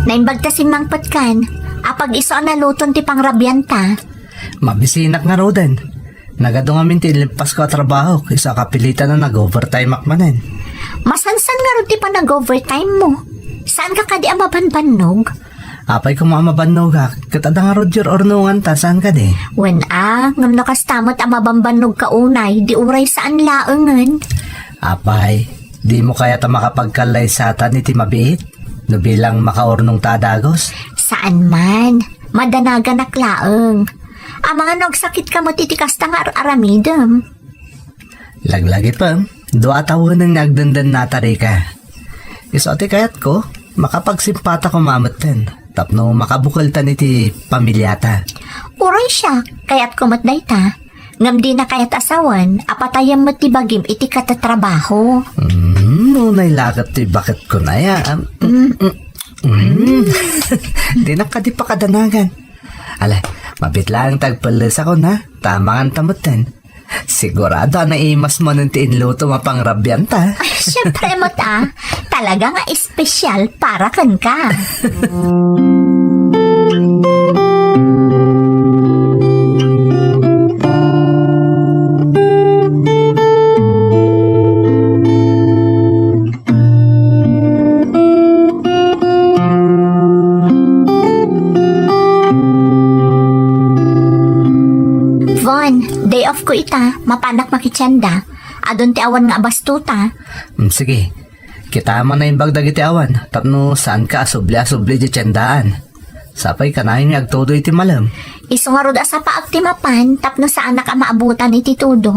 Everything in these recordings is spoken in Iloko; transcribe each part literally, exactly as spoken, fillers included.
Naimbag ta simmangpetkan. Apag isu a naluton ti pangrabianta. Mabisinak ngaruden. Nagadu ngamin ti ilimpas ko a trabaho, isu a kapilitan a nag-overtime ak manen. Masansan ngarud ti panag-overtime mo. Saan ka kadi a mabanbannog? Apay koma a mabannogak, ket adda ngarud ti urnongan ta, saan kadi? Wen a, ngem no kasta met a mabanbannog ka unay, di uray saan laengen. Apay, dimo kayat a makapagkallaysatan iti mabiit? No bilang makaurnong ta a dagus? Saan man. Madanaganak laeng. Amangan no agsakit ka met iti kasta nga ar-aramidem. Laglagipem, dua a tawengen nga agdendennata, Rika. Isu ti kayatko, makapagsimpata koma metten, tapno makabukeltan iti pamiliata. Uray siak, kayatko met dayta. Ngem dina kayat a sawen a patayem met ti bagim iti katatrabaho. Mm, unay la ket ti baketko nay a. Mm, mm, mm. Dinak kadi pakadanagan. Ala, mabiit laeng ta agpellesakon, ha? Ta amangan ta metten. Sigurado a naimas manen ti inlutom a pangrabianta. Ay, syempre met a. Talaga nga espesyal para kenka. Von, day off ko ita, mapanak makitienda. Adun ti awan nga abastuta. Mm, sige. Kita man naimbag dagiti awan, tapno saanka a subli a subli di tiendaan. Sapay kanayon nga agtudo iti malem. Isu ngarud a sapaak ti mapan, tapno saanak a maabutan iti tudo.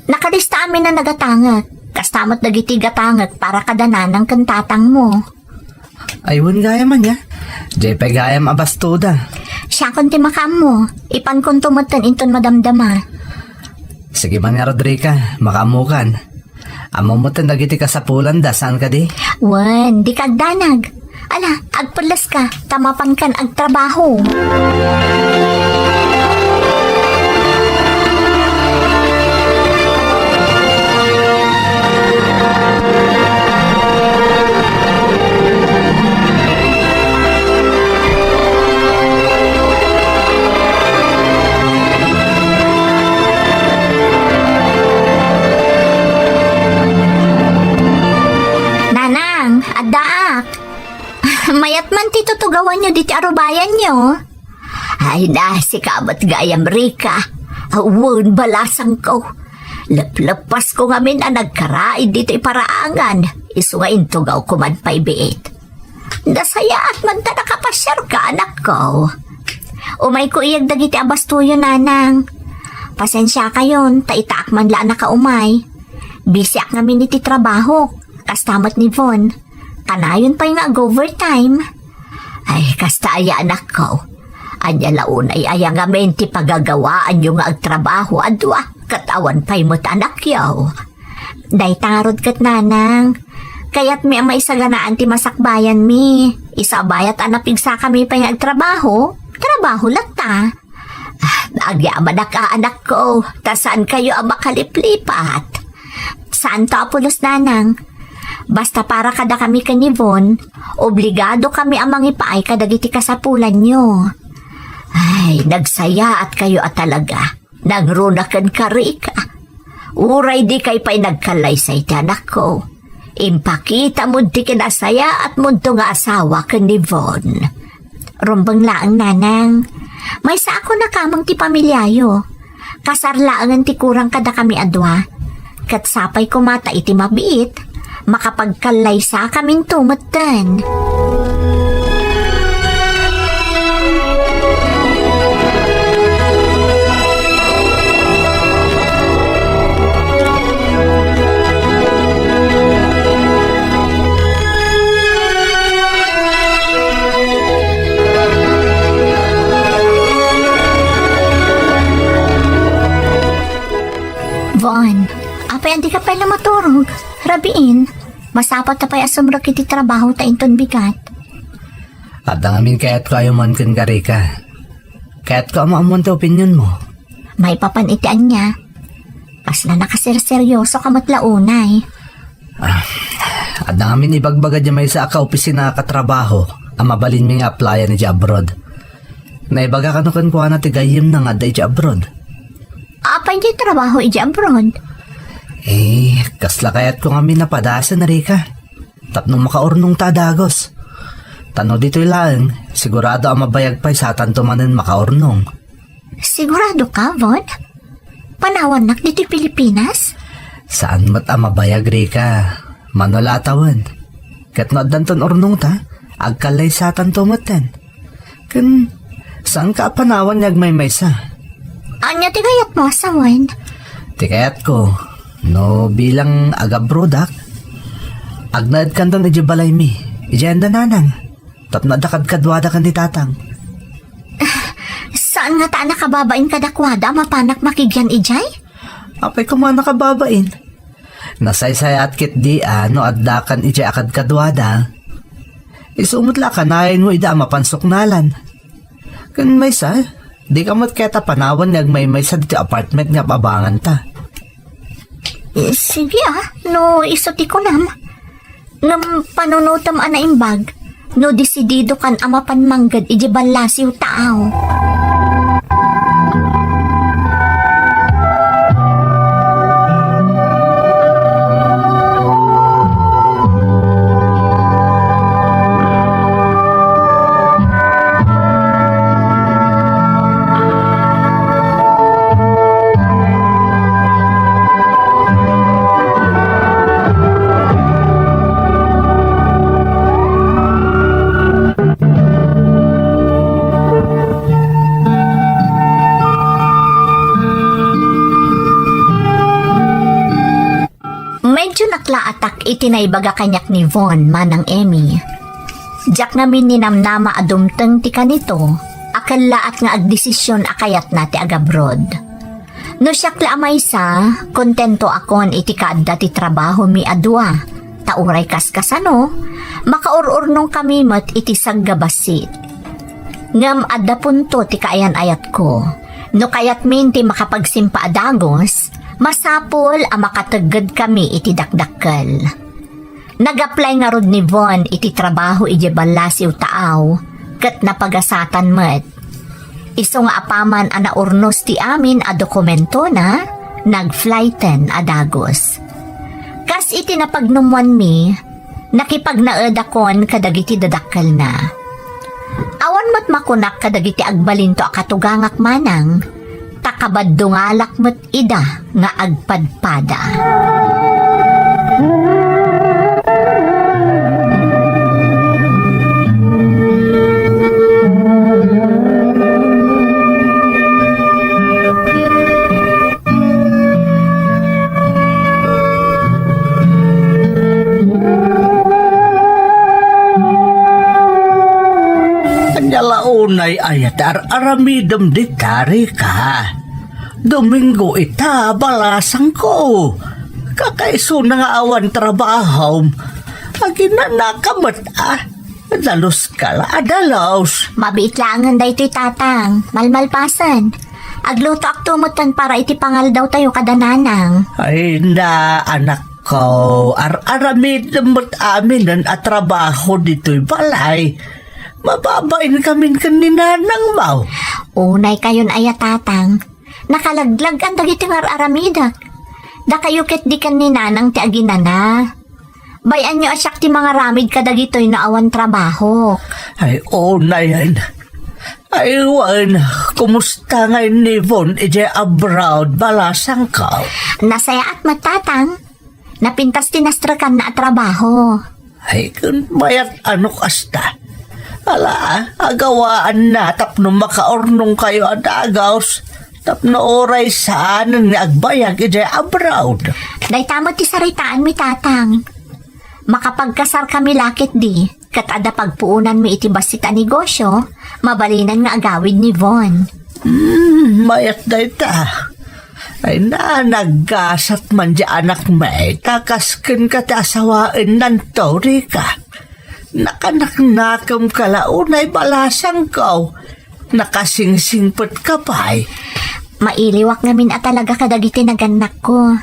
Nakalista amin a nagatangek. Kasta met dagiti gatangek para kada nanang ken tatangmo. Ay, wen gayam ania. Diay pay gayam a bastoda. Siakon ti makaammo. Ipankonto metten inton madamdama. Sige man nga, Rodriga, makaammokan. Ammom metten dagiti kasapulanda, saan kadi? Wen, di ka agdanag. Ala, agpelleska, ta mapankan agtrabaho. Nanang, addaak. Mayat man ti tutugawanyo diti arubayanyo. Ay, nasika met gayam, Rika. Awan balasangko. Lepleppasko ngamin a nagkaraid ditoy paraangan, isu nga intugawko man pay biit. Nasayaat man ta nakapasiarka, anakko. Umayko iyag dagiti abastoyo, nanang. Pasensiakayon, ta itaak man la a nakaumay. Bisiak ngamin iti trabaho, kasta met ni Von. Kanayon pay nga ag-overtime. Ay, kasta aya, anakko. Ania la unay aya ngamin ti pagagawaanyo nga agtrabaho a dua, ket awan pay met anakyo? Dayta ngarud ket, nanang. Kayatmi a maisaganaan ti masakbayanmi. Isu a bayat a napigsakami pay nga agtrabaho, trabaho latta. Ah, agyamanak a, anakko, ta saankayo a makaliplipat. Saanto a pulos, nanang. Basta para kadakami ken ni Von, obligado kami a mangipaay kadagiti kasapulanyo. Ay, nagsayaatkayo a talaga. Nangruna kenka, Rika. Uray dikay pay nagkallaysay ti anakko, impakitam ti kinasayaatmonto nga asawa ken ni Von. Rumbeng laeng, nanang. Maysaak a nakameng ti pamiliayo. Kasar laengen ti kurang kadakami a dua. Ket sapay koma ta iti mabiit, makapagkallaysakaminto metten. Von, apay a dika pay la maturog? Rabiin, masapul ta pay a sumrek iti trabaho ta inton bigat. Adda ngamin kayatko a ayuman kenka, Rika. Kayatko a maammoan ti opinionmo. Maipapan iti ania? Kasla nakaserseryoso ka met la unay. Ah, adda ngamin ibagbaga diay maysa a kaopisina a katrabaho. a mabalinmi nga applyan idiay abroad. Naibaga kano kenkuana ti gayyemna nga adda idiay abroad. Apay ti trabaho idiay abroad? Eh, kasla kayatko ngamin a padasen, Rika. Tapno makaurnongta a dagus. Ta no ditoy laeng, sigurado a mabayag pay satanto manen makaurnong. Sigurado ka, Von? Panawannak ditoy Pilipinas? Saan met a mabayag, Rika. Mano la a tawen. Ket no addanton urnongta, agkallaysatanto metten. Ken, saanka a panawan nga agmaymaysa? Ania ti kayatmo a sawen? Ti kayatko, no bilang agabroadak, agnaedkanton idiay balaymi, idiay anda nanang. Tapno adda kadkaduada ken ni tatang. Saan ngata a nakababain kadakuada a mapanak makigian idiay? Apay koma a nakababain? Nasaysayaat ketdi a no addakan idiay a kadkaduada. Isu met la a kanayon mo ida a mapan suknalan. Ken maysa, dika met kayat a panawan nga agmaymaysa ditoy apartment nga ababanganta. Eh, sige a, no isu ti kunam. Ngem panunotem a naimbag, no desididokan a mapan mangged idiay ballasiw taaw. Medyo naklaatak iti naibaga kaniak ni Von, Manang Emmy. Diak ngamin ninamnama a dumteng ti kanito, a kellaat nga agdesisyon a kayatna ti agabroad. No siak la a maysa, kontento akon iti kaadda ti trabahomi a dua, ta uray kaskasano, makaur-urnongkami met iti saggabassit. Ngem adda punto ti kaayan-ayatko. No kayatmin ti makapagsimpa a dagus, masapul a makateggedkami iti dakdakkel. Nag-apply ngarud ni Von iti trabaho idiay ballasiw taaw, ket napagasatan met. Isu nga apaman a naurnos ti amin a dokumentona, nag-flighten a dagus. Kas iti napagnumoanmi, nakipagnaedakon kadagiti dadakkelna. Awan met makunak kadagiti agbalinto a katugangak manang, ta kabaddungalak met ida nga agpadpada. Ania la unay aya ti ar-aramidem dita, Rika? Domingo ita, balasangko. Kakaisuna nga awan trabahom. Aginanaka met, a? Daluska la a dalus. Mabiit laengen daytoy, Tatang. Malmalpasen. Aglutoakto metten para iti pangaldawtayo kada nanang. Ay na, anakko. Ar-aramidem met aminen a trabaho ditoy balay. Mababainkamin ken ni nanangmo. Unaykayon aya, Tatang. Nakalaglag-an dagiti ngar-aramidek. Dakayo ketdi ken ni nanang ti aginana. Bay-anyo a siak ti mangaramid kadagitoy no awan trabaho. Ay, unayen. Ay, wen, kumusta ngay ni Von idiay abroad, balasangko? Nasayaat met, Tatang. Napintas ti nastrekanna a trabaho. Ay, ken mayat a no kasta. Ala, agawaanna tapno makaurnongkayo a dagus, tapno uray saanen nga agbayag idiay abroad. Dayta met ti saritaanmi, Tatang. Makapagkasarkami la ketdi, ket adda pagpuonanmi iti bassit a negosio, mabalinen nga agawid ni Von. Hmm, mayat dayta. Ay, na, naggasat man di anakmi, ta kas kenka ti asawaennanto, Rika. Nakanaknakemka la unay, balasangko. Nakasingsingpetka pay. Mailiwak ngamin a talaga kadagiti nagannakko.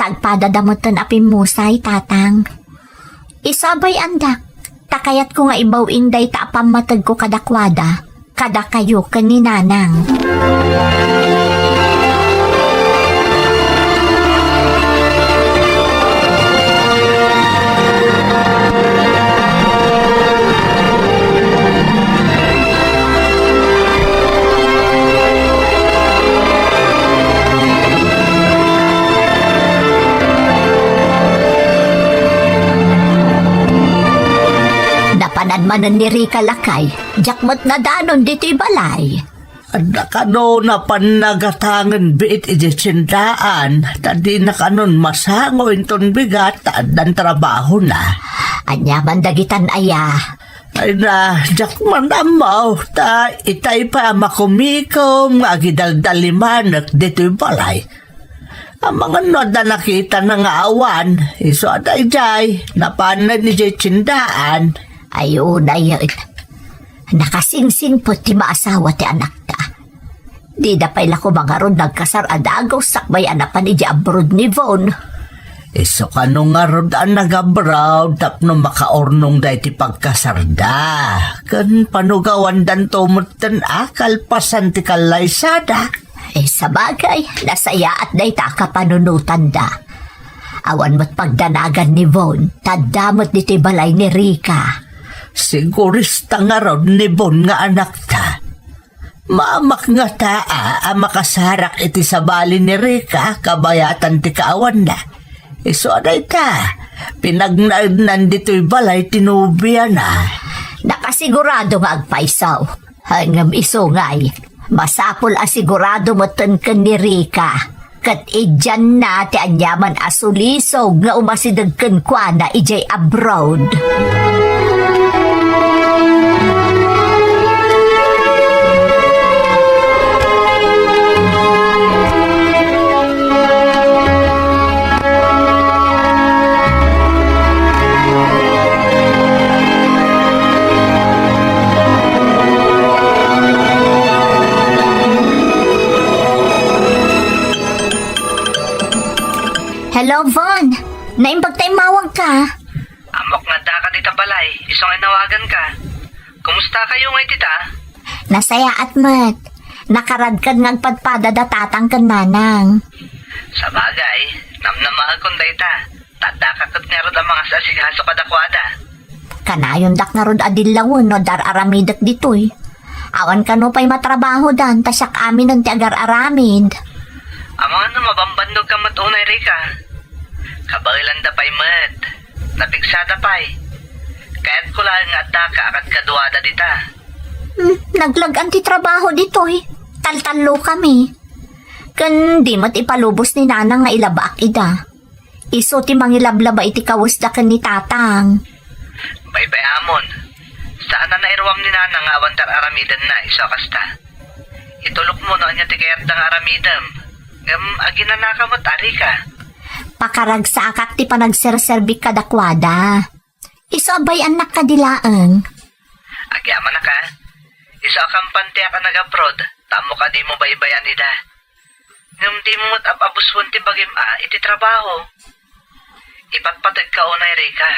Ta agpadada metten a pimmusay, Tatang. Isu a bay-andak, Ta kayatko nga ibaw-in dayta a pammategko kadakuada, kadakayo ken ni Nanang. Napanan manen ni Rica, lakay, diak met nadanon ditoy balay. Adda kano napan nagatangen biit idiay tiendaan, ta dina kanon masango inton bigat ta addan trabahona. Ania man dagitan aya? Ay na, diak man ammo, ta itay pay a makumikom nga agidaldalimanek ditoy balay. Amangan no adda nakitana nga awan, isu a daydiay, napanen idiay tiendaan. Ay, unay, nakasinsinpet ti maasawa ti anakta. Dida pay la koma ngarud nagkasar a dagus sakbay a napan idiay abroad ni Von. Isu kano ngarud a nag-abroad tapno makaurnong daytoy pagkasarda, ken panugawandanto metten a kalpasan ti kallaysada. Eh, sabagay, nasayaat dayta a kapanunotanda. Awan met pagdanagan ni Von, ta adda met ditoy balay ni Rica. Sigurista ngarud ni Von nga anakta. Maamak ngata a makasarak iti sabali ni Rica kabayatan ti kaawanna. Isu a dayta, pinagnaednan ditoy balay ti nobiana. Nakasigurado nga agpayso. Ngem isu ngay, masapul a sigurado metten ken ni Rica. Ket idianna ti aniaman a sulisog nga umasideg kenkuana idiay abroad. Hello, Von. Naimbag ta immawagka. Ammok nga addaka dita balay, isu nga inawaganka. Kumusta kayo ngay dita? Nasayaat met. Nakaradkad nga agpadpadada tatang ken nanang. Sabagay, namnamaekon dayta. Ta addaka ket ngarud a mangasasikaso kadakuada. Kanayondak ngarud a dillawen no dar-aramidek ditoy. Awan kano pay matrabahodan ta siak aminen ti agar-aramid. Amangan no mabambannogka met unay, Rica. Kabaelanda pay met. Napigsada pay. Kayatko laeng nga addaka a kadkaduada dita. Hmm, naglag-an ti trabaho ditoy. Taltallokami. Ken di met ipalubos ni nanang nga ilabaak ida. Isu ti mangilablaba iti kawesda ken ni tatang. Baybay-amon. Saan a nairuam ni nanang nga awan dar-aramidenna isu a kasta. Itulokmo no ania ti kayatda nga aramidem. Ngem aginanaka met, Rica. Pakaragsakak ti panagserserbik kadakuada. Isu a bay-annak kadi laeng. Agyamanak a. Isu a kampantiak a nag-abroad, ta ammok a dimo baybay-an ida. Ngem dimo met ab-abusuen ti bagim a iti trabaho. Ipatpategka unay, Rica.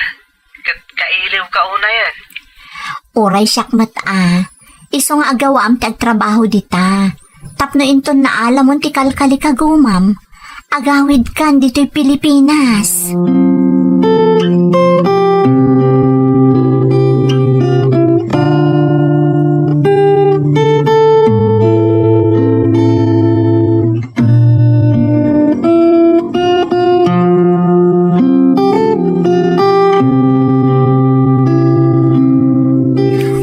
Ket kailiwka unayen. Uray siak met a. Isu nga agawaam ti agtrabaho dita. Tapno inton naalamon ti kalkalikagumam, agawidkan ditoy Pilipinas.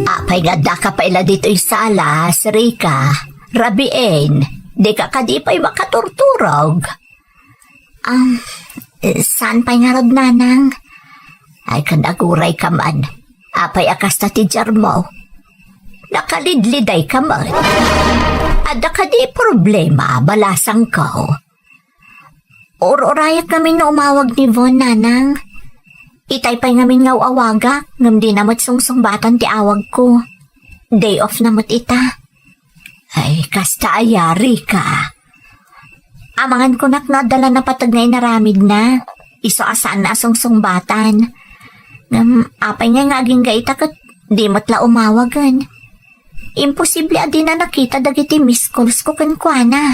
Apay nga addaka pay la ditoy sala, Rica? Rabiin, dika kadi pay makaturturog? Ah, saan pay ngarud, nanang? Ay, ken agurayka man. Apay a kasta ti diarmo? Nakalidlidayka man. Adda kadi problema, balasangko? Ur-urayak ngamin no umawag ni Von, nanang. Itay pay ngamin nga awagak, ngem dina met sungsungbatan ti awagko. Day off na met ita. Ay, kasta aya, Rica. Amangan kunak no adda la napateg nga inaramidna. Isu a saan a sungsungbatan. Ngem apay ngay nga agingga ita ket di met la umawagen? Imposible a dina nakita dagiti miss calls ko kenkuana.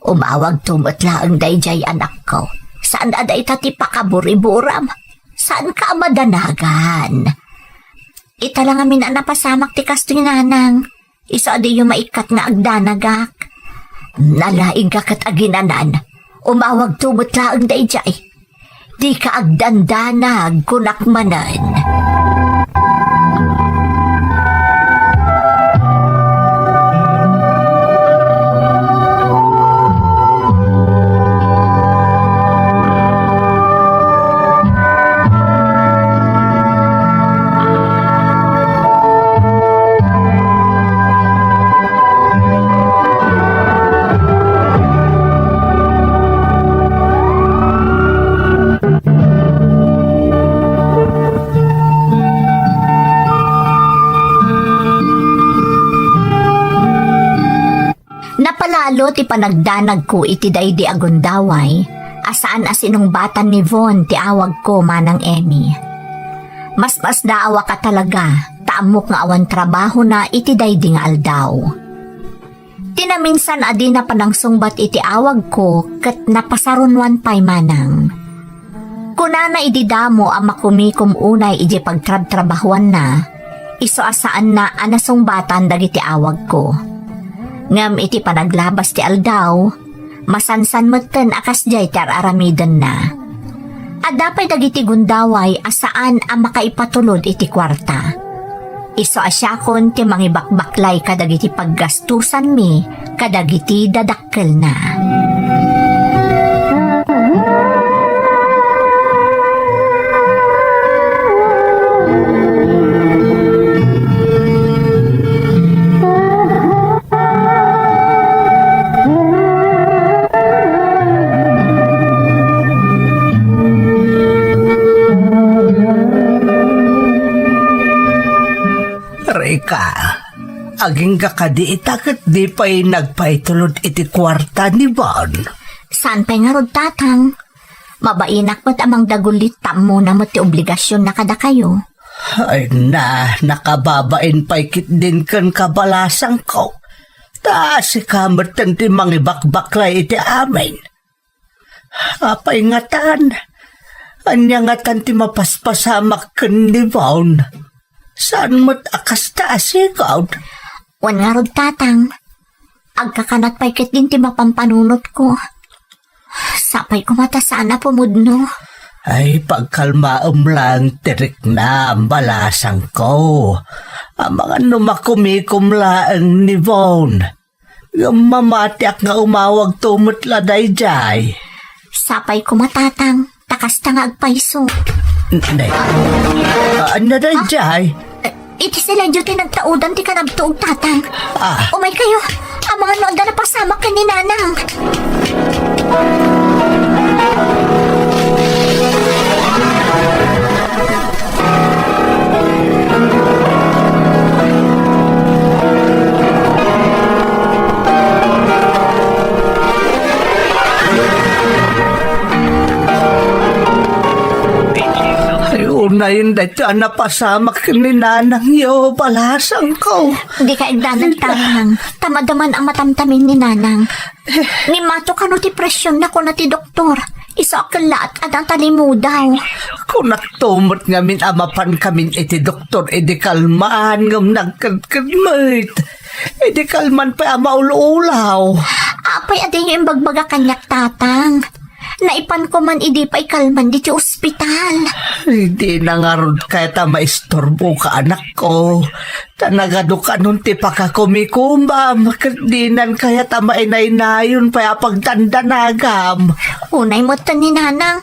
Umawagto met laeng daydiay, anakko. Saan a dayta ti pakaburiburam. Saanka a madanagan. Ita la ngamin a napasamak ti kastoy, nanang. Isu a diyo maikkat nga agdanagak. Nalaingka ket aginanan. Umawagto met laeng daydiay. Dika agdandanag, kunak manen. Napalalo ti panagdanagko iti daydi a gundaway a saan a sinungbatan ni Von ti awagko, Manang Emmy. Masmasdaawak a talaga ta ammok nga awan trabahona iti daydi nga aldaw. Ti naminsan a dina panangsungbat iti awagko ket napasarunoan pay, manang. Kunana idi damo a makumikom unay idiay pagtrabtrabahuanna, isu a saanna a nasungbatan dagiti awagko. Ngem iti panaglabas ti aldaw, masansan metten a kasdiay ti ar-aramidenna. Adda pay dagiti gundaway a saan a makaipatulod iti kuarta. Isu a siakon ti mangibakbaklay kadagiti paggastusanmi kadagiti dadakkelna. Rika, agingga kadi ita ket di pay nagpaitulod iti kuarta ni Bon? Saan pay ngarud, Tatang? Mabainak met a mangdagullit ta ammona met ti obligasionna kadakayo. Ay na, nakababain pay ketdin kenka, balasangko. Ta sika metten ti mangibakbaklay iti amin. Apay ngatan? Ania ngatan ti mapaspasamak ken ni Von? Saan met a kasta a sigud? Wen ngarud, Tatang. Agkakana't pay ketdin ti mapampanunotko. Sapay koma ta saan a pumudno. Ay, pagkalmaem laeng ti riknam, balasangko. Amangan no makumikom laeng ni Von. Ngem mamatiak nga umawagto met la daydiay. Sapay koma, Tatang, ta kasta nga agpayso. N-, ne. Ah, ania daydiay? Eh, iti silencio ti nagtaudan ti kanabtuog, Tatang. Ah. Umaykayo. Amangan no adda napasamak ken ni Nanang. Ay, unayen daytoy a napasamak ken ni Nanangyo, balasangko. Dika agdanag, Tatang. Ta madama a matamtamin ni Nanang. Ni Mato, kano ti presionna, kuna ti doktor. Isu a kellaat a natalimudaw. Kunakto met ngamin a mapankamin iti doktor idi kalman ngem nagkedked met. Idi kalman pay a maul-ulaw. Apay a diyo imbagbaga kaniak, Tatang? Naipanko man idi pay kalman ditoy ospital. Dina ngarud kayat a maisturboka, anakko. Ta nagadu kanon ti pakakumikomam, ket dinan kayat a mainaynayon pay a pagdandanagam. Unay metten ni Nanang,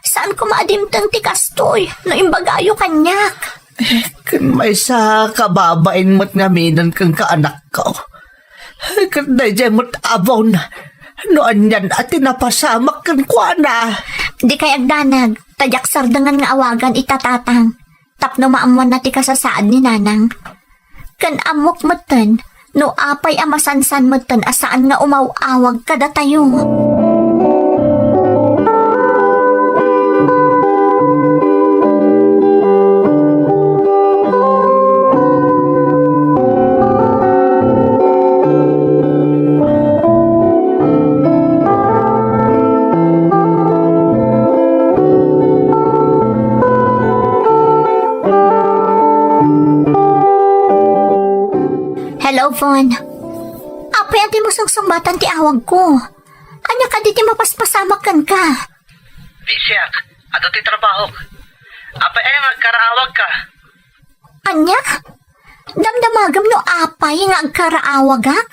saan koma a dimteng ti kastoy no imbagayo kaniak. Eh, ken maysa, kababain met ngaminen kenka, anakko. Eh, ket daydiay met a Bon, no anian a ti napasamak kenkuana. Dikay agdanag, ta diak sardengan nga awagan ita, Tatang. Tapno maammoanna ti kasasaad ni Nanang. Ken ammok metten no apay a masansan metten a saan nga umaw-awag kadatayo. Von, apay a dimo sungsungbatan ti awagko? Ania kadi ti mapaspasamak kenka? Bisiak, adu ti trabahok. Apay aya nga agkaraawagka? Ania? Damdamagam no apay nga agkaraawagak?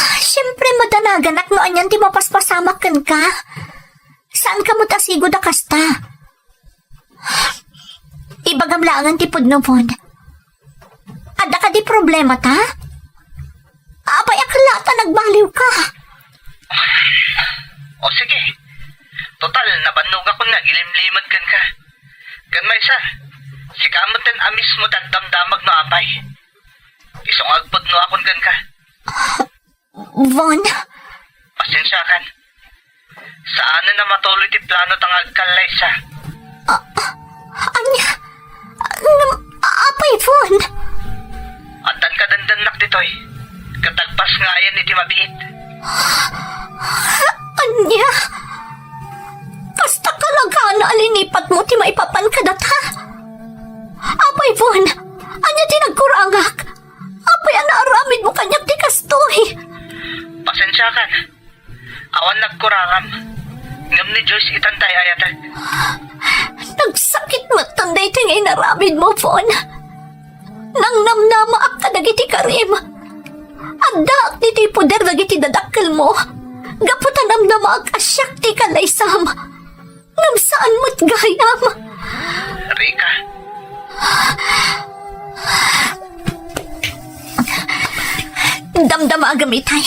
Ah, siempre, madanaganak no anian ti mapaspasamak kenka. Saan kamo ta sigud a kasta? Ibagam laengen ti pudno, Von. Adda kadi problemata? Apay a kalla ta nagbaliwka? O sige. Total, nabannogakon nga agilimlimed kenka. Ken maysa, sika metten a mismo ti agdamdamag no apay. Isu nga agpudnoakon kenka. Von? Pasensiakan. Saanen a matuloy ti plano ta nga agkallaysa. Ah, ania? Ngem, apay, Von? Addan kadendennak ditoy. Ket agpasngayan iti mabiit. Ania? Kasta kalagana a linipatmo ti maipapan kadata? Apay, Von, ania ti nagkurangak? Apay a naaramidmo kaniak ti kastoy? Pasensiakan. Awan nagkurangam. Ngem ni Joyce itan ti ay-ayatek. Nagsakit metten daytoy nga inaramidmo, Von. Nangnamnamaak kadagiti karim. Addaak ditoy poder dagiti dadakkelmo. Gapu ta namnamaak a siak ti kalaysam. Ngem saan met gayam. Rika. Damdamagam itay.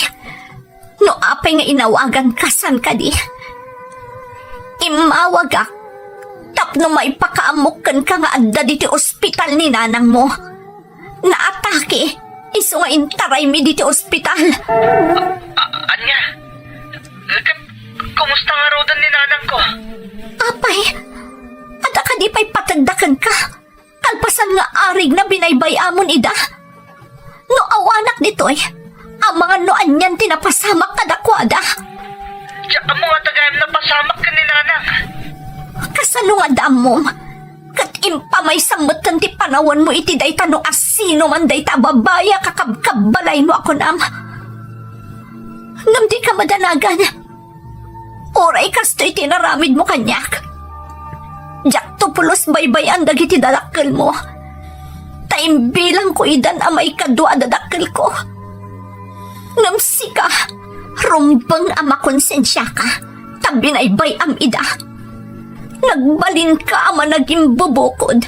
No apay nga inawaganka, saan kadi? Immawagak tapno maipakaammok kenka nga adda ditoy ospital ni nanangmo. Naatake, isu nga intaraymi ditoy ospital. A-, ania? Ket kumusta ngaruden ni nanangko? Apay, adda kadi pay pategda kenka? Kalpasan nga arigna binaybay-amon ida? No awanak ditoy, amangan no anian ti napasamak kadakuada. Diak ammo nga adda gayam napasamak ken ni nanang. Kasano nga adda ammom? Ket impamaysam metten ti panawanmo iti dayta no asino man dayta a babai a kakabkabbalaymo a kunam. Ngem dika madanagan. Uray kastoy ti inaramidmo kaniak. Diakto pulos baybay-an dagiti dadakkelmo. Ta imbilangko idan a maikadua a dadakkelko. Ngem sika, rumbeng a makonsensiaka, ta binaybay-am ida. Nagbalinka a managimbubukod,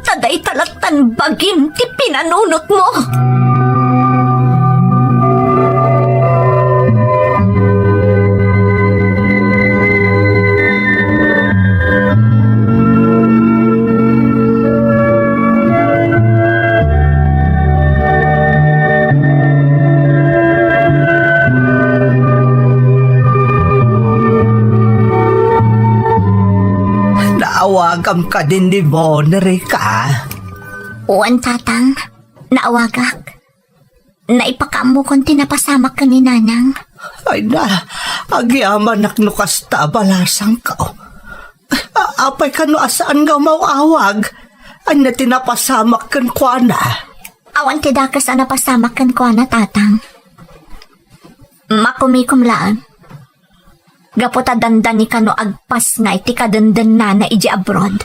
ta dayta lattan bagim ti pinanunotmo. Naawagam kadin ni Von, Rika? Wen, Tatang. Naawagak. Naipakaammokon ti napasamak ken ni Nanang. Ay na, agyamanak no kasta a balasangko. A-, apay kano a saan nga umaw-awag? Ania ti napasamak kenkuana? Awan ti dakes a napasamak kenkuana, Tatang. Makumikom laeng. Gapu ta dandani kano agpasngay ti kadendennana idiay abroad.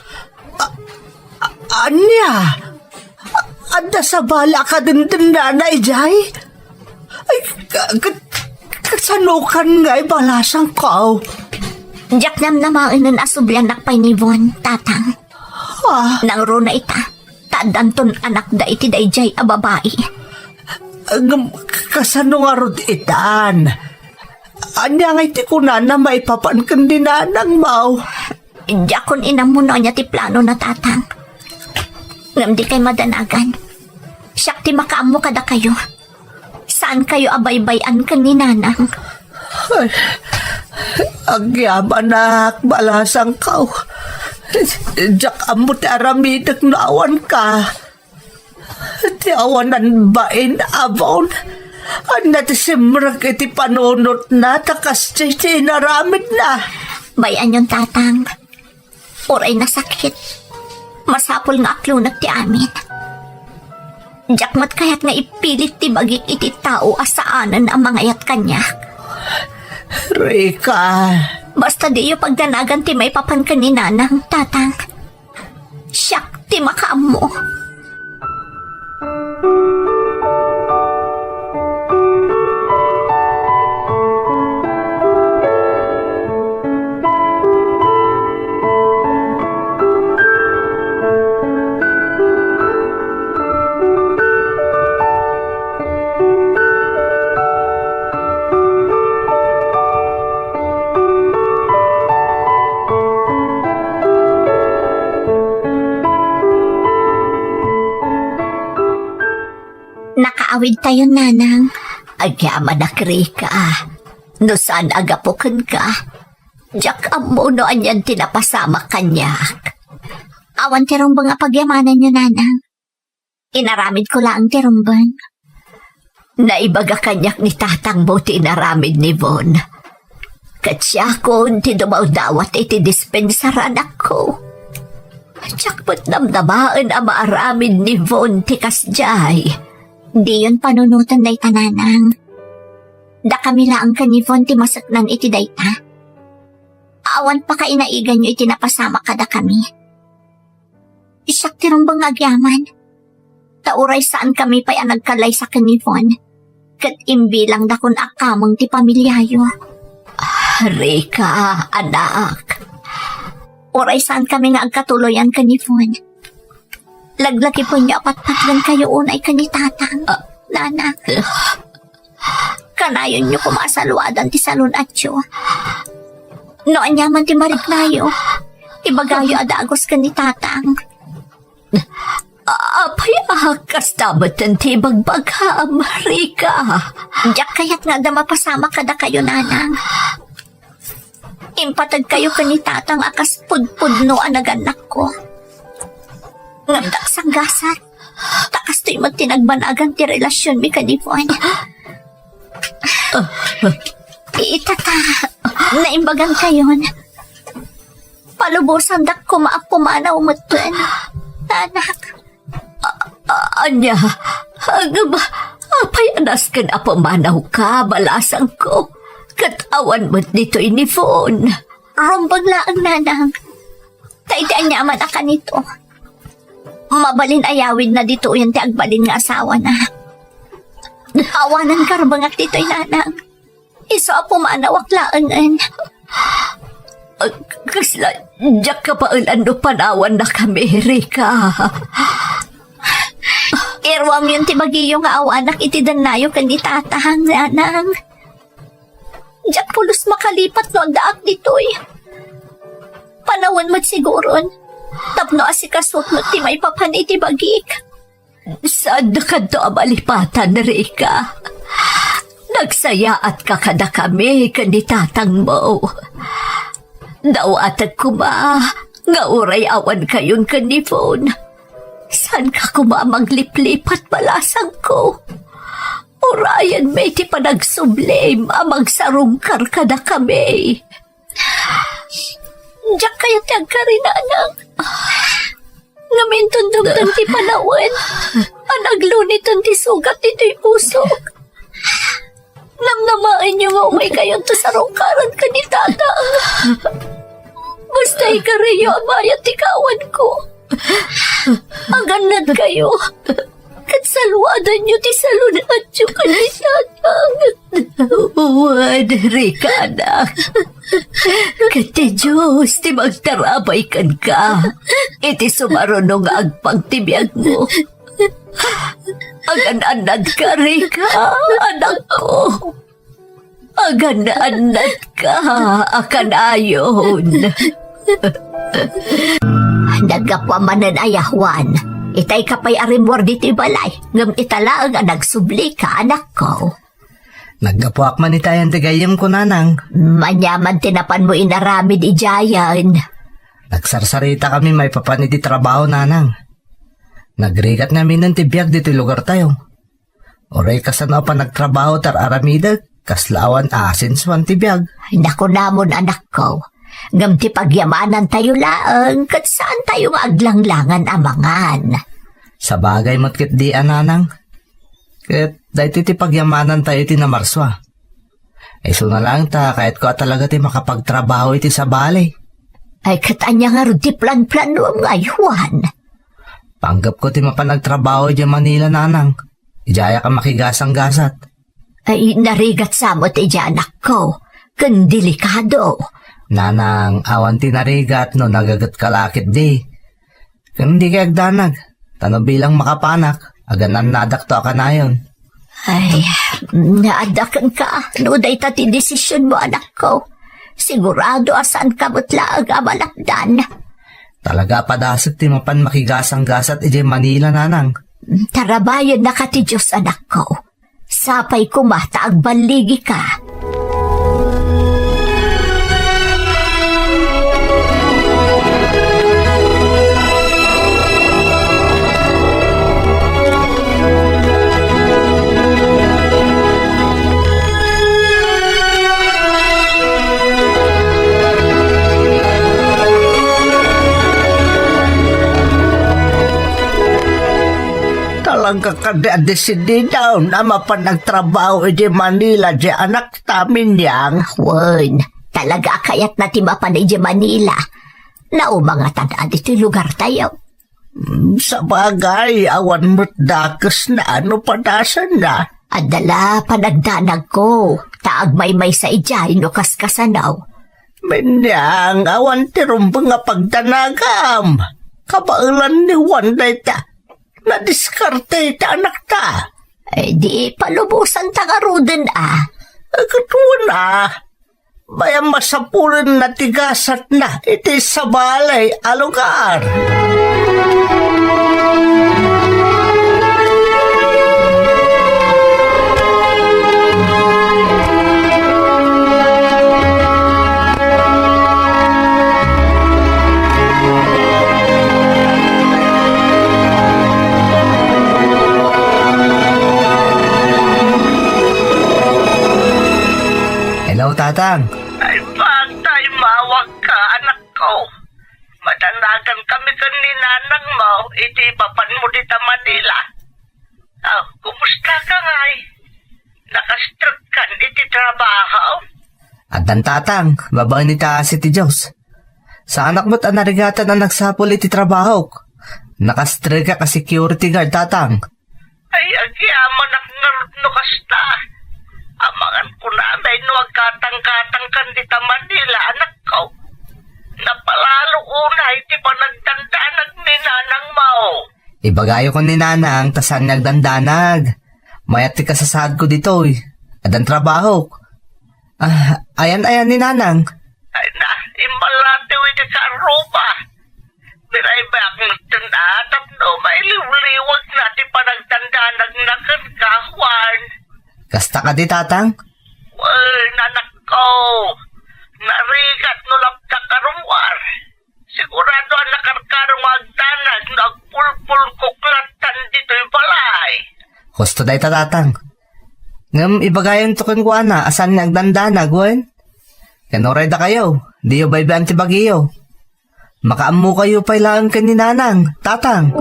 A-, a-, ania? A-, adda sabali a kadendennana idiay? Ay, ka-, ka-, kasanokan nga ibalasangko? Diak namnamaenen a subliannak pay ni Von, Tatang. Ah. Nangruna ita, ta addanton anakda iti daydiay a babai. Ngem, kasano ngarud itan? Ania ngay ti kunana maipapan ken ni nanangmo? Diakon inammo no ania ti planona, Tatang. Ngem dikay madanagan. Siak ti makaammo kadakayo. Saankayo a baybay-an ken ni Nanang. Ay, agyamanak, balasangko. Diak ammo ti aramidek no awanka. Ti awanan bain, Avon. Ania ti simrek iti panunotna ta kasdiay ti inaramidna? Bay-anyon, Tatang. Uray nasakit, masapul nga aklonek ti amin. Diak met kayat nga ipilit ti bagik iti tao a saanen a mangayat kaniak. Rika. Basta diyo pagdanagan ti maipapan ken ni Nanang, Tatang. Siak ti makaammo. Nakaawidtayon, Nanang. Agyamanak, Rika. No saan a gapu kenka, diak ammo no anian ti napasamak kaniak. Awan ti rumbeng a pagyamananyo, Nanang. Inaramidko laeng ti rumbeng. Naibaga kaniak ni tatangmo ti inaramid ni Von. Ket siakon ti dumawdawat iti dispensar, anakko. Diak met namnamaen a maaramid ni Von ti kasdiay. Diyon panunoten dayta, Nanang. Dakami laeng ken ni Von ti maseknan iti dayta. Awan pakainaiganyo iti napasamak kadakami. Siak ti rumbeng nga agyaman. Ta uray saankami pay a nagkallaysa ken ni Von, ket imbilangdakon a kameng ti pamiliayo. Ah, Rika, anak. Uray saankami nga agkatuloyan ken ni Von, laglagipenyo a patpatgenkayo unay ken ni Tatang, Ah. Nanang. Kanayonyo koma a saluadan ti salun-atyo. No aniaman ti mariknayo, ibagayo a dagus ken ni Tatang. A-, apay a kasta metten ti ibagbagam, Rika? Diak kayat nga adda mapasamak kadakayo, Nanang. Impategkayo ken ni Tatang a kas pudpudno a nagannakko. Ngem diak sanggasat, ta kastoy met ti nagbanagan ti relasionmi ken ni Von. Itata, naimbagankayon. Palubosandak koma a pumanaw metten, anak. A-, a-, ania? Ngem, apay a nasken a pumanawka, balasangko? Ket awan met ditoy ni Von. Rumbeng laeng, Nanang. Ta idi aniaman a kanito, mabalin a yawidna ditoyen ti agbalin nga asawana. Awanen karbengak ditoy, Nanang. Isu a pumanawak laengen. Ag-, kasla, diak kabaelan no panawannakami, Rika. Iruamyon ti bagiyo nga awanak iti dennayo ken ni Tatang, Nanang. Diak pulos makalipat no addaak ditoy. Panawen met siguron, tapno asikasot met ti maipapan iti bagik. Saankato a malipatan, Rika. Nagsayaatka kadakami ken ni tatangmo. Dawatek koma nga uray awankayon ken ni Von, saanka koma a magliplipat, balasangko. Urayenmi ti panagsublim a mangsarungkar kadakami. Diak kayat ti agkari, Nanang. Ngem inton dumteng ti panawen a nagluniten ti sugat ditoy pusok, namnamaenyo nga umaykayonto sarungkaran ken ni Tatang. Basta ikariyo a bayat ti kawanko. Agannadkayo. Ket saluadanyo ti salun-atyo ken ni Tatang. Wen, Rika, anak. Ket ti Dios ti magtarabay kenka iti sumaruno nga agpang ti biagmo. Agan-annadka, Rika, anakko. Agan-annadka a kanayon. Naggapuam manen aya, Juan. Itayka pay a rimmuar ditoy balay, ngem ita laeng a nagsublika, anakko. Naggapuak man itayan ti gayyemko, Nanang. Aniaman ti napanmo inaramid idiayen? Nagsarsaritakami maipapan iti trabaho, Nanang. Nagrigat ngaminen ti biag ditoy lugartayo. Uray kasano a panagtrabaho ti ar-aramidek, kasla awan asensuan ti biag. Nakunamon, anakko, ngem ti pagyamanantayo laeng ket saantayo nga aglanglangan a mangan. Sabagay met ketdi a, nanang. Ket daytoy ti pagyamanantayo iti Namarsua. Isuna laeng ta kayatko a talaga ti makapagtrabaho iti sabali. Ay, ket ania ngarud ti planplanoam ngay, Juan? Panggepko ti mapan agtrabaho idiay Manila, nanang. Idiayak a makigasanggasat. Ay, narigat sa met idiay, anakko. Ken delikado. Nanang, awan ti narigat no nagagetka la ketdi. Ken dikay agdanag, ta no bilang makapanak, agan-annadakto a kanayon. Ay, naadda kenka no dayta ti desisionmo, anakko. Sigurado a saanka met laeng a malapdan. Talaga a padasek ti mapan makigasanggasat idiay Manila, nanang. Tarabayennaka ti Dios, anakko. Sapay koma ta agballigika. Talaga kadi a desididam a mapan agtrabaho iti Manila ti anakta, Minyang? Wen, talaga a kayatna ti mapan iti Manila. Naumangatan a ditoy lugartayo. Mm, sabagay, awan met dakesna no padasenna. Adda la panagdanagko, ta agmaymaysa idiay no kaskasano. Minyang, awan ti rumbeng a pagdanagam. Kabaelan ni Juan dayta. Nadiskarte ti anakta. Eh, di palubosanta ngaruden a. Agtuon a. Bay-am a sapulenna ti gasatna iti sabali a lugar. Hello, Tatang. Ay, pagtaymawak ka, anak ko. Madanagan kami ken ni nanang mo iti mapanmo dita Manila. Ah, kumusta ka ngay? Nakastrek kan iti trabaho? Addan, Tatang, babaen iti asi ti Dios. Saanak met a narigatan a nagsapul iti trabahok. Nakastrekak a security guard, Tatang. Ay, agyamanak ngarud no kasta. Amangan ko na, no agkatangkatang kan dita Manila, anak ko. Napalalo unay ti panagdandanag ni nanang mo. Ibagayo ken ni nanang ta saan nga agdandanag. Mayat ti kasasaadko ditoy. Addan trabahok. Ah, ayan, ayan ni nanang. Ay na, imballatiw iti karruba. Biraybayak metten a tapno mailiwliwagna ti panagdandanagna kenka, Juan. Kasta kadi, Tatang? Wen, anakko. Narigat no laptak a rummuar. Sigurado a nakarkaro nga agdanag no agpulpulkok lattan ditoy balay. Husto dayta, Tatang. Ngem ibagayonto kenkuana a saan nga agdandanag, wen? Ken uray dakayo, diyo baybay-an ti bagiyo. Makaammokayo pay laeng ken ni nanang, Tatang.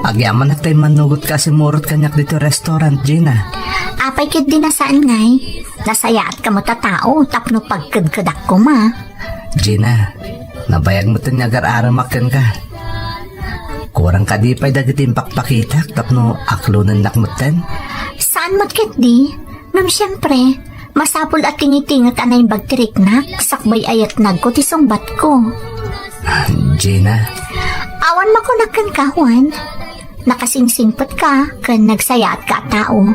Agyamanak ta immannugotka a simurot kaniak ditoy restaurant, Gina. Apay ketdi a saan ngay? Nasayaatka met a tao tapno pagkedkedak koma. Gina, nabayag metten nga agar-aramak kenka. Kurang kadi pay dagiti impakpakitak tapno aklonennak metten? Saan met ketdi? Ngem siempre, masapul a tingitingek a naimbag ti riknak sakbay a yatnagko ti sungbatko. Gina. Awan makunak kenka, Juan. Nakasingsingpetka ken nagsayaatka a tao.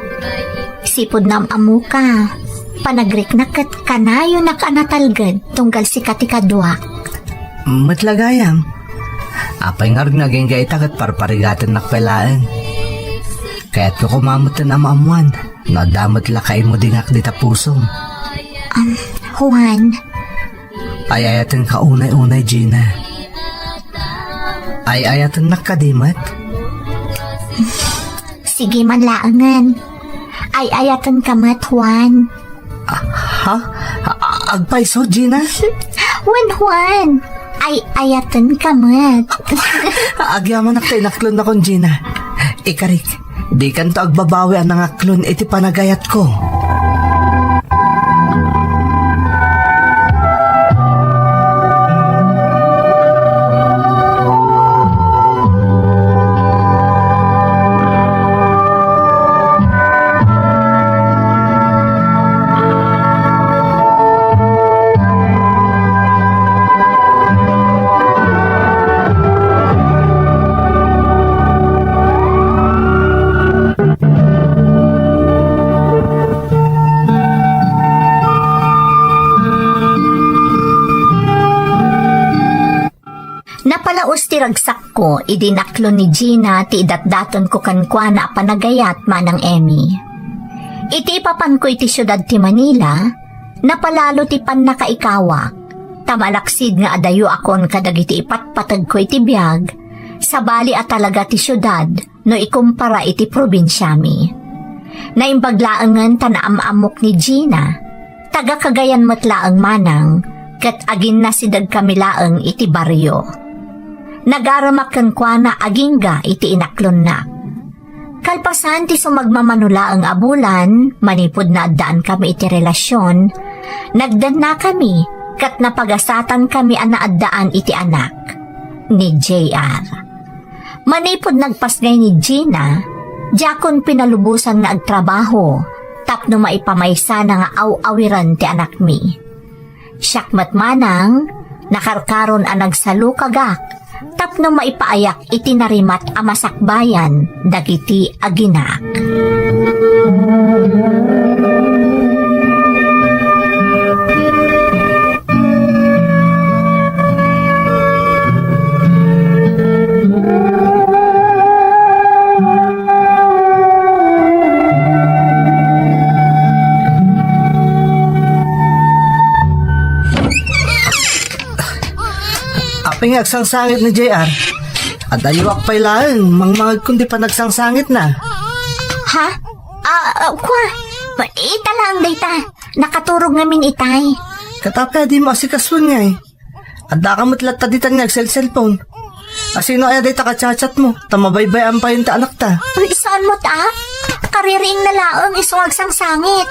Sipud naam-ammoka, panagriknak ket kanayonak a natalged tunggal sika ti kaduak. Met la gayam. Apay ngarud nga agingga ita ket parparigatennak pay laeng? Kayatko koma metten a maammoan. No adda met la kaimudingak dita pusom. Um, Juan. Ay-ayatenka unay-unay, Gina. Ay-ayatennak kadi met? Sige man laengen. Ay-ayatenka met, Juan. Ah, ha? A-, agpayso, Gina? Wen, Juan. Ay-ayatenka met. Agyamanak ta inaklonnakon, Gina. Ikarik, dikanto agbabawi a nangaklon iti panagayatko. Napalaos ti ragsakko idi naklon ni Gina ti idatdatonko kenkuana a panagayat, Manang Emmy. Iti ipapanko iti siudad ti Manila, napalalo ti pannakaikawak, ta malaksid nga adayoakon kadagiti ipatpategko iti biag, sabali a talaga ti siudad no ikumpara iti probinsiami. Naimbag laengen ta naam-ammok ni Gina. Taga Cagayan met laeng manang, ket aginnasidegkami laeng iti barrio. Nagaremak kenkuana agingga iti inaklonnak. Kalpasan ti sumagmamano laeng a bulan, manipud naaddaankami iti relasion, nagdennakami ket napagasatanmi a naaddaan iti anak, ni J R. Manipud nagpasngay ni Gina, diakon pinalubosan nga agtrabaho tapno maipamaysana nga aw-awiren ti anakmi. Siak met manang, nakarkaron a nagsalukagak tapno maipaayak iti narimat a masakbayan dagiti aginak. Apay nga agsangsangit ni J R? Adayoak pay laeng, mangmangegkon di panagsangsangitna. Ha? Ah, ah, kwa? Ita laeng dayta. Nakaturog ngamin itay. Ket apay a dimo asikasuan ngay? Addaka met latta ditan nga agselselpon. Asino aya dayta ka-chat-chat mo? Ta mabaybay-an payen ti anakta. Ay, saan met a? Kaririingna laeng isu nga agsangsangit.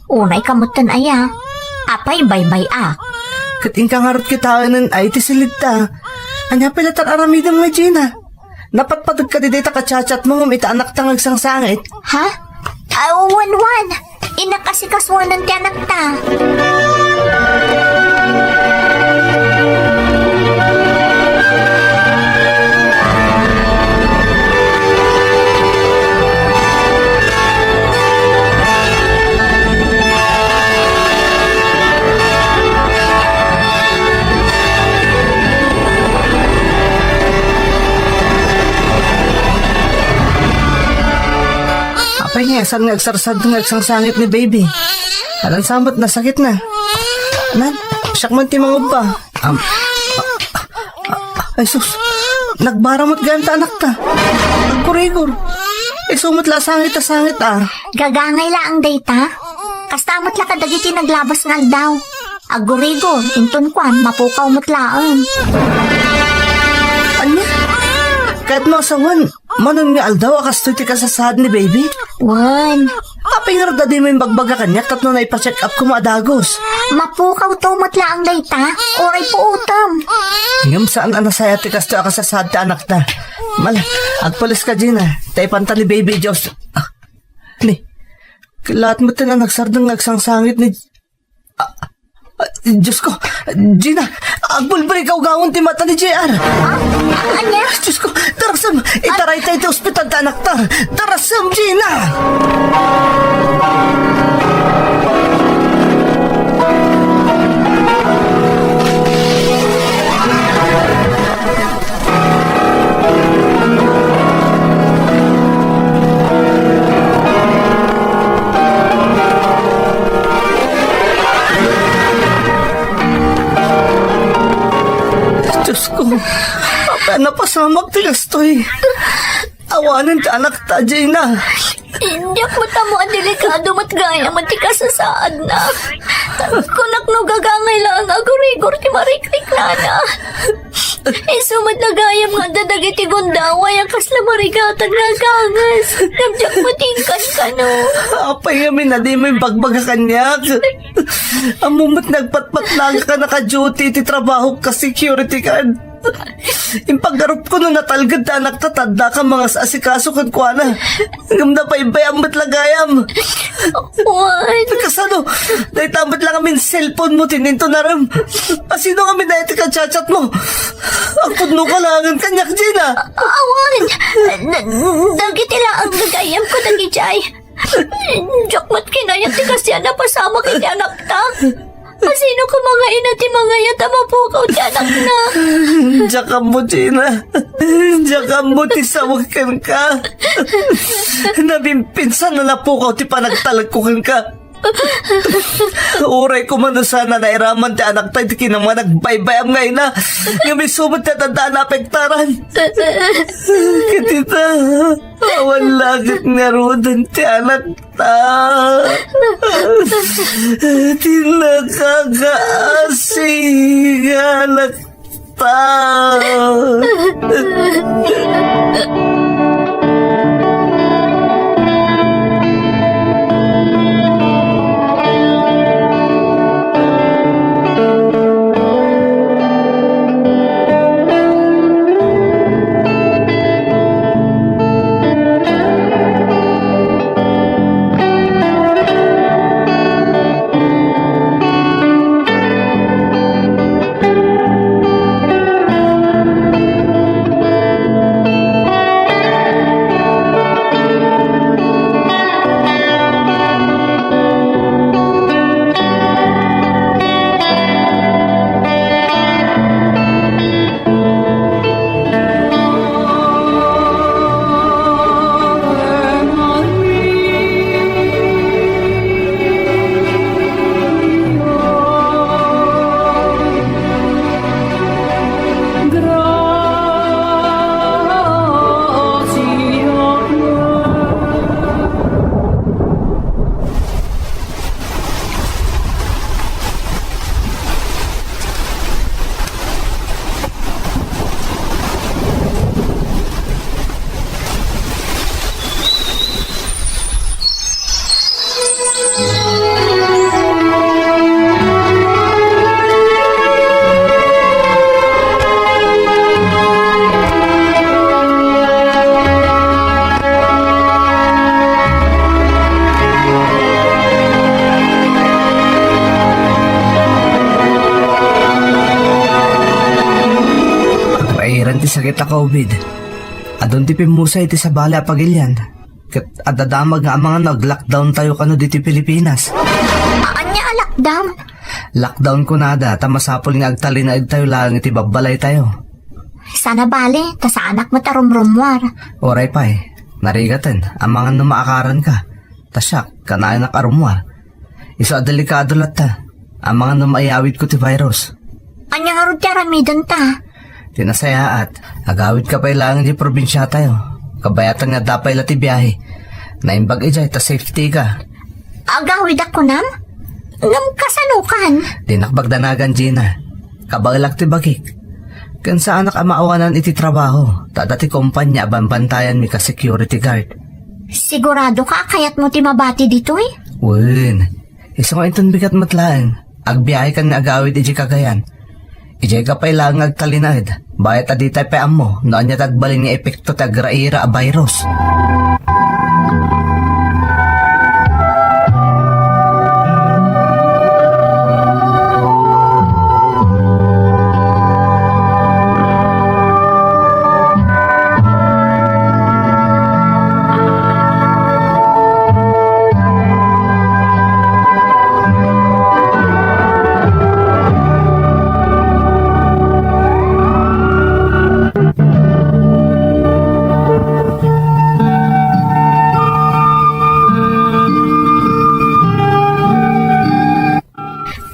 Unay ka metten aya. Apay baybay-ak? Ket inka ngarud kitaenen ay ti silidta. Ania pay latta aramidem nga Gina? Napatpateg kadi dayta ka-chat-chat mo ngem ita anakta nga agsangsangit? Ha? Ah, wen, wen. Innak asikasuanan ti anakta. Apay nga, saan nga agsarsardo nga agsangsangit ni baby? Alansa met nasakitna. Nan, siak man ti mangubba. Am, ay sus, nagbara met gayam ta anakta. Agkurigor. Isu met la a sangit a sangit a. Gagangay laeng dayta. Kasta met la kadagiti naglabas nga aldaw. Agkurigor, inton kuan, mapukaw met laeng. Ania? Ket no asawan, manon nga aldaw a kastoy ti kasasaad ni baby? Wen. Apay ngarud a dimo imbagbaga kaniak tapno naipa-check up koma a dagus? Mapukawto met laeng dayta, uray puotem. Ngem saan a nasayaat ti kastoy a kasasaad ti anakta. Mala, agpulis ka, Gina. Ta ipanta ni baby Diyos. Ah, ni, kilaat met ti nanagsardeng nga agsangsangit ni Ah, ah, Diyos ko, Gina, agbulbuli kawkawan ti mata ni J R. Ah, ania? Diyos ko, darasem, itarayta iti ospital ti anakta. Darasem, Gina! Napasamak ti kastoy. Awanen ti anakta, Gina. Diak met ammo a delikado met gayam ti kasasaadna. Kunak no gagangay laeng a agurigor ti marikriknana. Isu met a gayam nga adda dagiti gundaway a kasla marigatag nga aganges. Ngem diak met inkankano. Apay ngamin a dimo imbagbaga kaniak? Ammom met nagpatpatnagak a naka-duty iti trabahok a security guard. Impaggarupko no natalged ti anakta ta addaka mangas-asikaso kenkuana. Ngem nabaybay-am met la gayam. Wen. Kasano? Dayta met la ngamin cellphone mo ti inton arem. Asino ngamin dayta ti ka-chat-chat mo? Agpudno ka laengen kaniak, Gina. Awan. Da-, dagiti laeng gagayam ko dagiti ay. Diak met kinayat ti kasian a pasamak iti anakta. Asino koma nga ina ti mangayat a mapukaw ti anakna? Diak ammo, Gina. Diak ammo ti sawek kenka. Nabimpinsan a napukaw ti panagtalekko kenka. Uray koma no saan a nairaman ti anakta iti kinamnama nga agbaybay-am nga ina, ngem isu met ti adda a naapektaran. Ket ita, awan la ket ngaruden ti anakta. Ti nakakaasi nga anakta. Pagrairan ti sakit a COVID. Adun ti pimmusay iti sabali a pagilian. Ket adda damag nga amangan no ag-lockdown tayo kano ditoy Pilipinas. Ania a lockdown? Lockdown kunada ta masapul nga agtalinaedtayo laeng iti babbalaytayo. Sana bale, ta saanak met a rumrummuar. Uray pay, narigaten, amangan no maakaranka. Ta siak, kanayonak a rummuar. Isu a delikado latta. Amangan no maiyawidko ti virus. Ania ngarud ti aramidenta? Ti nasayaat, agawidka pay laeng idiay probinsiatayo. Kabayatan nga adda pay la ti biahe. Naimbag idiay ta safety ka. Agawidak kunam? Ngem kasanokan? Dinak pagdanagan, Gina. Kabaelak ti bagik. Ken saanak a maawanan iti trabaho, ta adda ti kompania a banbantayanmi ka security guard. Sigurado ka a kayatmo ti mabati ditoy? Wen. Isu nga inton bigat met laeng, agbiahekan nga agawid idiay Cagayan. Idiayka pay laeng nga agtalinaed, bayat a ditay pay ammo no ania ti agbalin nga epekto ti agraira a virus.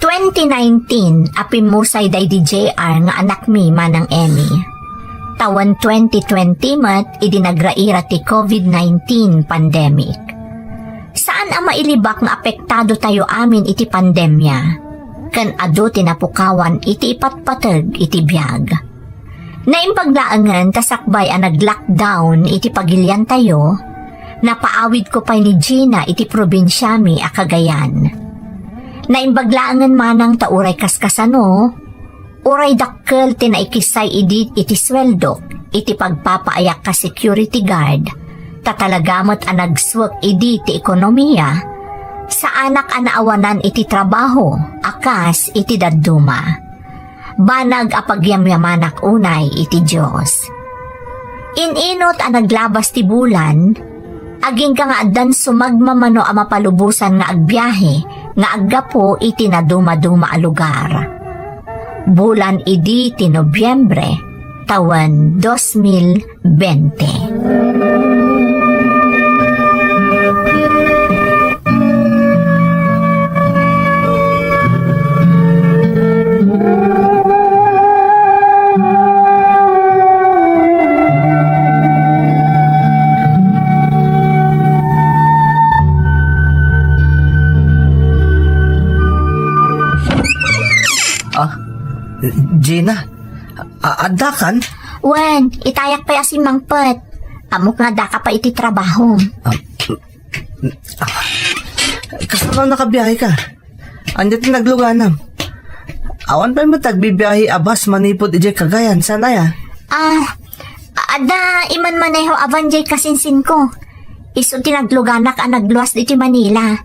Twenty nineteen a pimmusay daydi J R nga anakmi, Manang Emmy. Awan twenty twenty met idi nagraira ti covid nineteen pandemic. Saan a mailibak nga apektado tayo amin iti pandemia, ken adu ti napukawan iti ipatpateg iti biag. Naimbag laengen ta sakbay a nag-lockdown iti pagiliantayo, napaawidko pay ni Gina iti probinsiami a Cagayan. Naimbag laengen manang ta uray kaskasano, uray dakkel ti naikisay idi iti sueldok iti pagpapaayak ka security guard, ta talaga met a nagsuek idi ti ekonomia, saanak a naawanan iti trabaho a kas iti dadduma. Banag a pagyamyamanak unay iti Dios. In-inot a naglabas ti bulan, agingga nga addan sumagmamano a mapalubosan nga agbiahe nga aggapu iti nadumaduma a lugar. Bulan idi ti Nobiembre, tawen dos mil bente. Ah, Gina, a- addakan? Wen, itayak pay a simmangpet. Ammok nga addaka pay iti trabaho. Ah, ah, kasano nakabiyahe ka? Ania ti nagluganam? Awan pay met agbibiyahe a bus manipud idiay Cagayan, saan aya? Ah, adda imanmaneho a van diay kasinsinko. Isu ti nagluganak a nagluas ditoy Manila.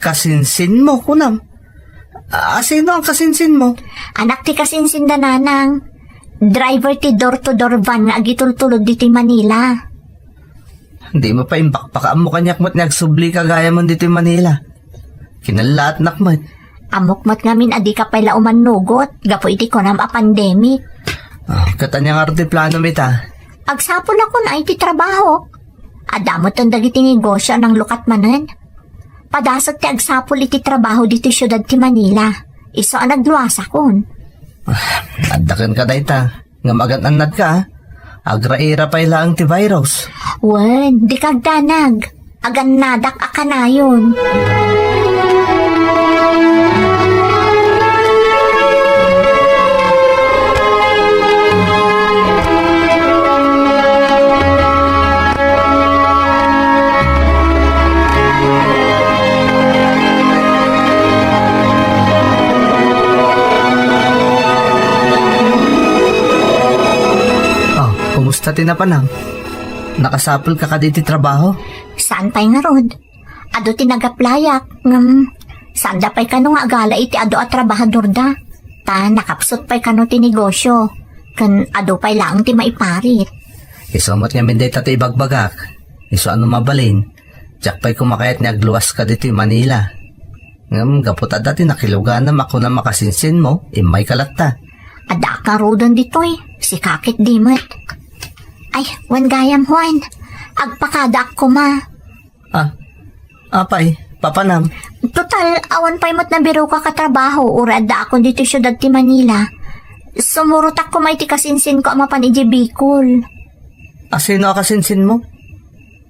Kasinsinmo, kunam? Ah, sino ang kasinsinmo? Anak ti kasinsin da nanang. Driver ti door-to-door van nga agitultulod ditoy Manila. Dimo pay imbakbakaammo kaniak met nga agsubli Cagayan ditoy Manila. Kinallaatnak met. Ammok met ngamin a dika pay la umannugot gapu iti kunam a pandemic. Ah, ket ania ngarud ti planom ita? Agsapulakon a iti trabahok. Adda metten dagiti negosio a nanglukat manen. Padasek ti agsapul iti trabaho ditoy siudad ti Manila. Isu a nagluasakon. Ah, adda kenka dayta. Ngem agan-annadka, a. Agraira pay laeng ti virus. Wen, dika agdanag. Agannadak a kanayon. Oh, kumusta ti napanam? Nakasapulka kadi iti trabaho? Saan pay ngarud? Adu ti nagaplayak, ngem saanda pay kano nga agala iti adu a trabahadorda. Ta nakapsut pay kano ti negosio, ken adu pay laeng ti maiparit. Isu met ngamin dayta ti ibagbagak. Isu a no mabalin, diak pay koma kayat nga agluas kaditoy Manila. Ngem gapu ta adda ti nakiluganam a kunam a kasinsinmo, immayka latta. Adda a karuden ditoy, sika ket di met. Ay, wen gayam, Juan. Agpakadaak koma. Ah, apay, papanam? Total, awan pay met nabiruka ka trabaho, uray addaakon ditoy siudad ti Manila. Sumurotak koma iti kasinsinko a mapan idiay Bicol. A, sino a kasinsinmo?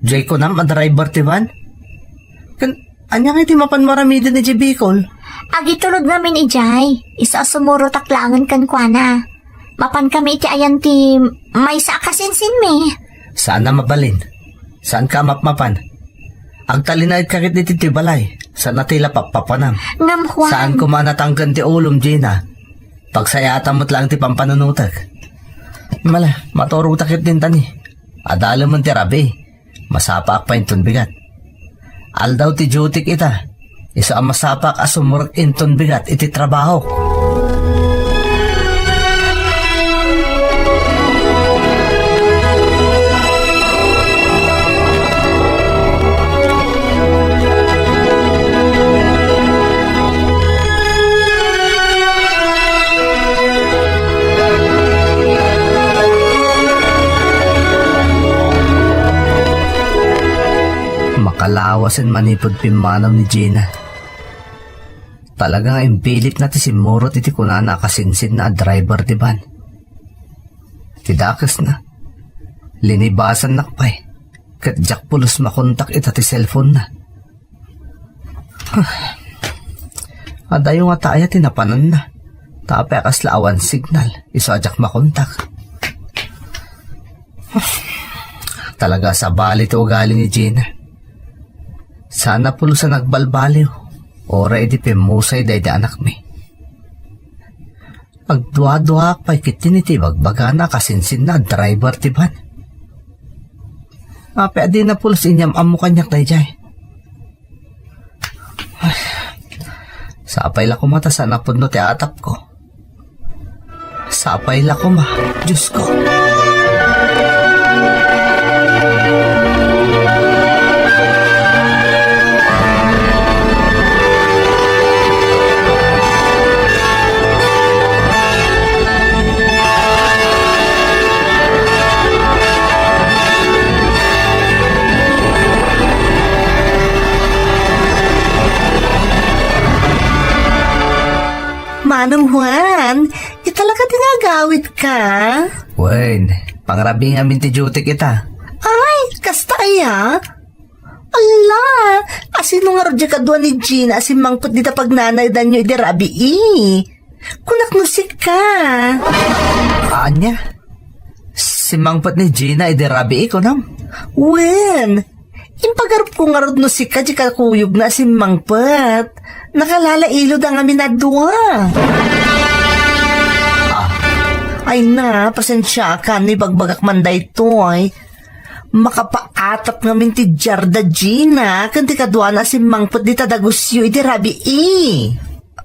Diay kunam a driver ti van? Ken, ania nga iti mapan maramiden idiay Bicol? Agitulod ngamin idiay, isu a sumurotak laengen kenkuana. Mapankami iti ayan ti maysa a kasinsinmi. Saan a mabalin. Saanka a mapmapan. Agtalinaedka ket iti ti balay. Saan a ti la pappapanam. Ngem, Juan. Saan koma a natangken ti ulom, Gina. Pagsayatam met laeng ti pampanunotek. Mala, maturotak ket dintani. Adalemen ti rabii. Masapaak pay inton bigat. Aldaw ti dutyk ita. Isu a masapaak a sumurot inton bigat iti trabahok. Makalawasen manipud pimmanaw ni Gina. Talaga nga impilitna ti simmurot iti kunana a kasinsinna a driver ti van. Ti dakesna, linibasannak pay, ket diak pulos makontak ita ti cellphone-na. Adayo ngata aya ti napananna, ta apay a kasla awan signal, isu a diak makontak. Talaga a sabali ti ugali ni Gina. Saan a pulos a nagbalbaliw, uray idi pimmusay daydi anakmi. Agduaduaak pay ketdi iti ibagbagana a kasinsinna a driver ti van. Apay a dina pulos inyam-ammo kaniak daydiay? Ay, sapay la koma ta saan a pudno ti atapko. Sapay la koma, Diosko. Manong Juan, ita la kadi nga agawidka? Wen, pangrabii ngamin ti duty-k ita. Ay, kasta aya? Ala, asino ngarud diay kadua ni Gina a simmangpet dita pagnanaydanyo idi rabii? Kunak no sika. Ania? Simmangpet ni Gina idi rabii, kunam? Wen, impagarupko ngarud no sika diay kakuyogna a simmangpet. Nakalalailodda ngamin a dua. Ah. Ay na, pasensiakan no ibagbagak man daytoy. Makapaatap ngamin ti diarda Gina ken ti kaduana a simmangpet dita dagusyo idi rabii.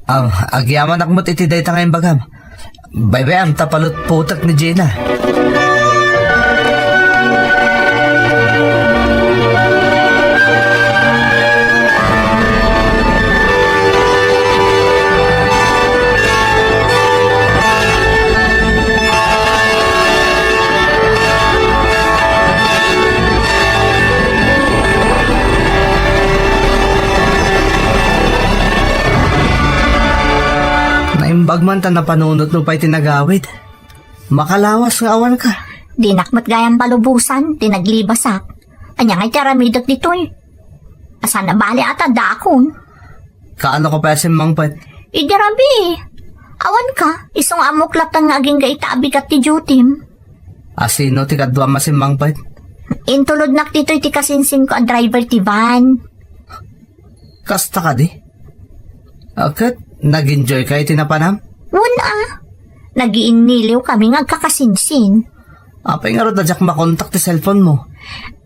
Ah, agyamanak met iti dayta nga imbagam. Baybay-am ta palutpotek ni Gina. Naimbag man ta napanunotmo pay ti nagawid. Makalawas nga awanka. Dinak met gayam palubosan ti naglibasak. Ania ngay ti aramidek ditoy? Saan a bali a ta dakon? Kaano ka pay a simmangpet? Idi rabii. Awanka, isu nga ammok latta nga agingga ita a bigat ti duty-m. Asino ti kaduam a simmangpet? Intulodnak ditoy ti kasinsinko a driver ti van. Kasta kadi? Ah, ket nag-enjoyka iti napanam? Wen a. Nagiinniliwkami nga agkakasinsin. Apay ngarud a diak makontak ti cellphone-mo?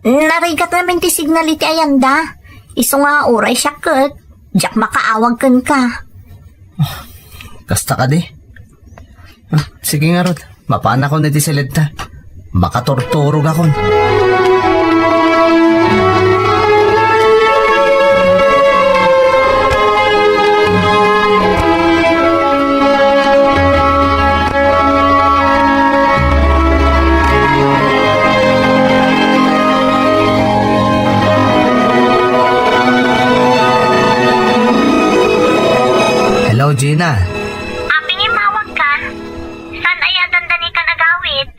Narigat ngamin ti signal iti ayanda. Isu nga uray siak ket diak makaawag kenka. Kasta kadi? Ah, sige ngarud. Mapanakon iti siledta. Makaturturogakon. Hello, Gina. Apay nga immawagka? Saan aya dandani kan agawid?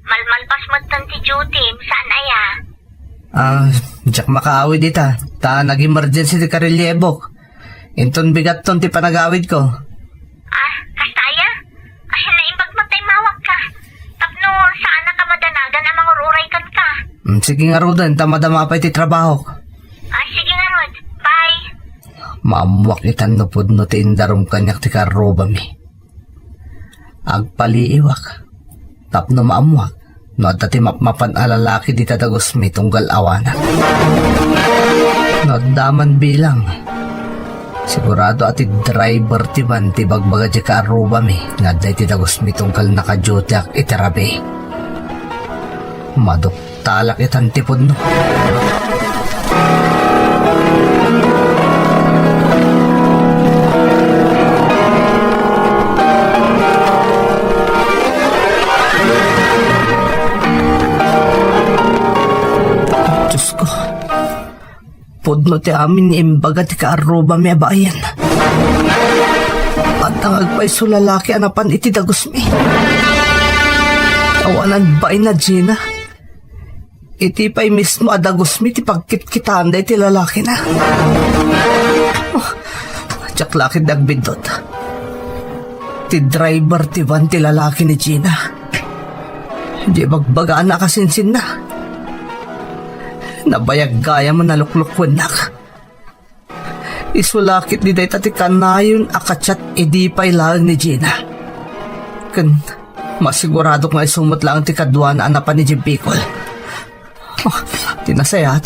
Malmalpas metten ti duty-m, saan aya? Ah, diak makaawid ita, ta nag-emergency ti karelyebok. Inton bigatton ti panagawidko. Ah, kasta aya? Ay, naimbag met ta immawagka. Tapno saanaka madanagan a mangur-uray kenka. Mm, sige ngaruden, ta madama pay ti trabahok. Ah, sige ngarud. Bye. Maammoak itan no pudno ti indarum kaniak ti karrubami. Agpaliiwak tapno maammoak no adda ti mapmapan a lalaki dita dagusmi tunggal awanak. No adda man bilang, sigurado a ti driver ti van ti ibagbaga diay kaarrubami nga adda iti dagusmi tunggal nakaduteak iti rabii. Maduktalak itan ti pudno. Diosko, pudno ti amin nga imbaga ti kaarrubami a bain. Adda nga agpayso lalaki a napan iti dagusmi. Awanan bain a, Gina. Iti pay mismo a dagusmi ti pagkitkitaanda iti lalakina. Oh, diak la ketdi agbiddut. Ti driver ti van ti lalaki ni Gina. Di bagbagaanna a kasinsinna. Nabayag gayam a naluklukwennak. Isu la ketdi dayta ti kanayon a ka-chat idi pay laeng ni Gina. Ken masiguradok nga isu met laeng ti kaduana a napan idiay Bicol. Oh, ti nasayaat,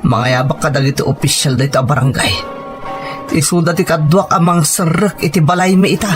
mangayabak kadagiti opisial dayta a barangay. Isuda ti kaduak a mangserrek iti balaymi ita.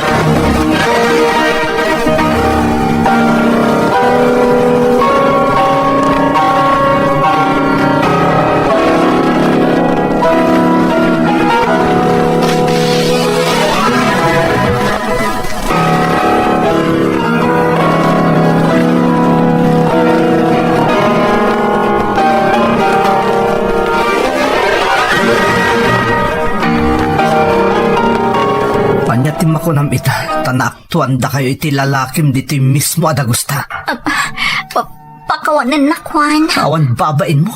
Ania ti makunam ita, ta naaktuandakayo iti lalakim ditoy mismo a dagusta? Ah, pa-, pakawanennak, Juan. Awan babainmo.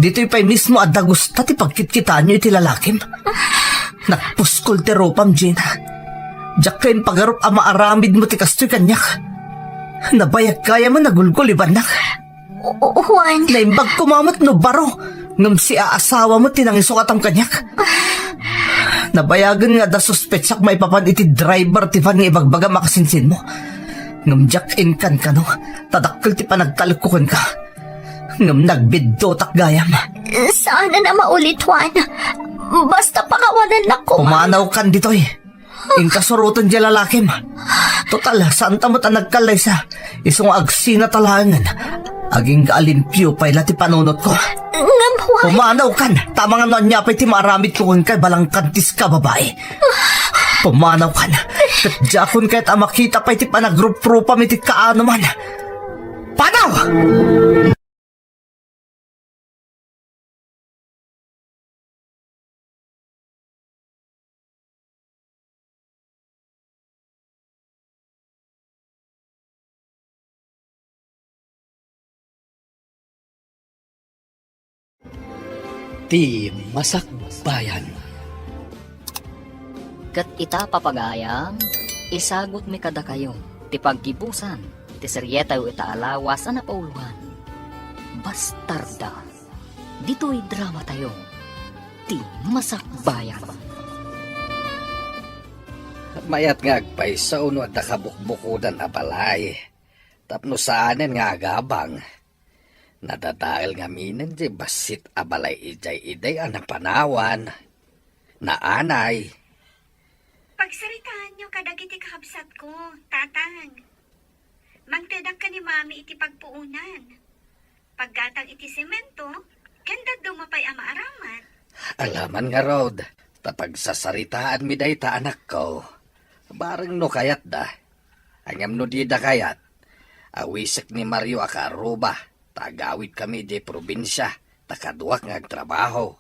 Ditoy pay mismo a dagusta ti pagkitkitaanyo iti lalakim. Nagpuskol ti rupam, Gina. Diak kayat pagarup a maaramidmo ti kastoy kaniak. Nabayag gayam a nagulgulibannak. O-, o-, Juan. Naimbag koma met no baro, ngem siaasawa met ti nangisungatam kaniak. Nabayagen nga adda suspetsak maipapan iti driver ti van nga ibagbagam a kasinsinmo. Ngem diak inkankano, ta dakkel ti panagtalekko kenka. Ngem nagbiddutak gayam. Saanen a maulit, Juan. Basta pakawanennak koma. Pumanawkan ditoy. Inka suroten diay lalakim. Total, saanta met a nagkallaysa. Isu nga agsinata laengen. Agingga a limpio pay la ti panunotko. Ngem, Juan. Pumanawkan. Tama nga no ania pay ti maaramidko kenka, balangkantis ka, babai. Pumanawkan. Ket diakon kayat a makita pay ti panagruprupam iti kaanoman. Panaw! Ti Masakbayan. Ket ita, papagayam, isagutmi kadakayo ti paggibusan ti serietayo ita a lawas a napauluan, Bastarda. Ditoy dramatayo, Ti Masakbayan. Mayat nga agpayso no adda kabukbukodan a balay tapno saanen nga agabang. Nadadael ngaminen diay bassit a balay idiay idi a napanawan. Naanay. Pagsaritaanyo kadagiti kakabsatko, Tatang. Mangtedak ken ni Mami iti pagpuonan. Paggatang iti semento, ken dadduma pay a maaramat. Alaman ngarud, ta pagsasaritaanmi dayta, anakko. Bareng no kayatda. Ngem no dida kayat, awisek ni Mario a kaaruba, ta agawidkami idiay probinsia, ta kaduak nga agtrabaho.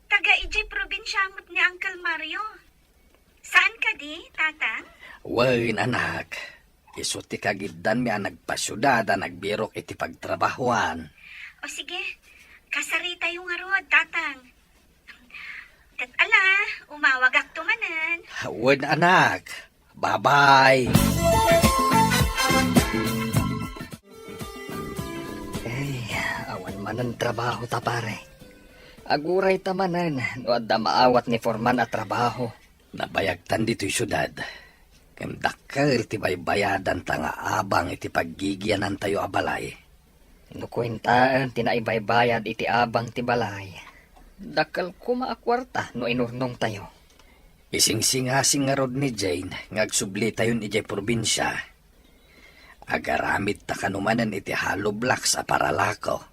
Taga idiay probinsia met ni Uncle Mario. Saan kadi, Tatang? Wen, anak. Isu ti kagiddanmi a nagpasiudad a nagbirok iti pagtrabahoan. O sige, kasaritayo ngarud, Tatang. Ket ala, umawagakto manen. Wen, anak. Bye-bye. Ay, awan manen trabaho ta, pare. Aguray ta manen no adda maawat ni Foreman a trabaho. Nabayagtan ditoy siudad, ngem dakkel ti baybayadanta nga abang iti paggigianantayo a balay. No kuentaen ti naibaybayad iti abang ti balay, dakkel koma a kuarta no inurnongtayo. Isingsingasing ngarud ni Jane nga agsublitayon idiay probinsia. Agaramidta kano manen iti hollow blocks a paralako.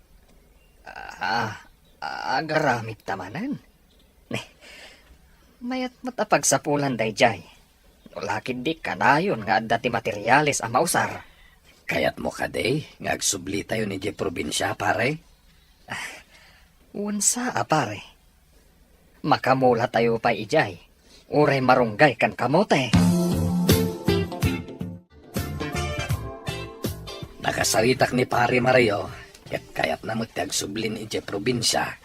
Ah, agaramidta manen? Mayat met a pagsapulan daydiay. No la ketdi kanayon nga adda ti materiales a mausar. Kayatmo kadi nga agsublitayon idiay probinsia, pare? Ah, wen sa a, pare. Makamulatayo pay idiay. Uray marunggay ken kamote. Saritak ni Pare Mario, ket kayatna met ti agsublin idiay probinsia.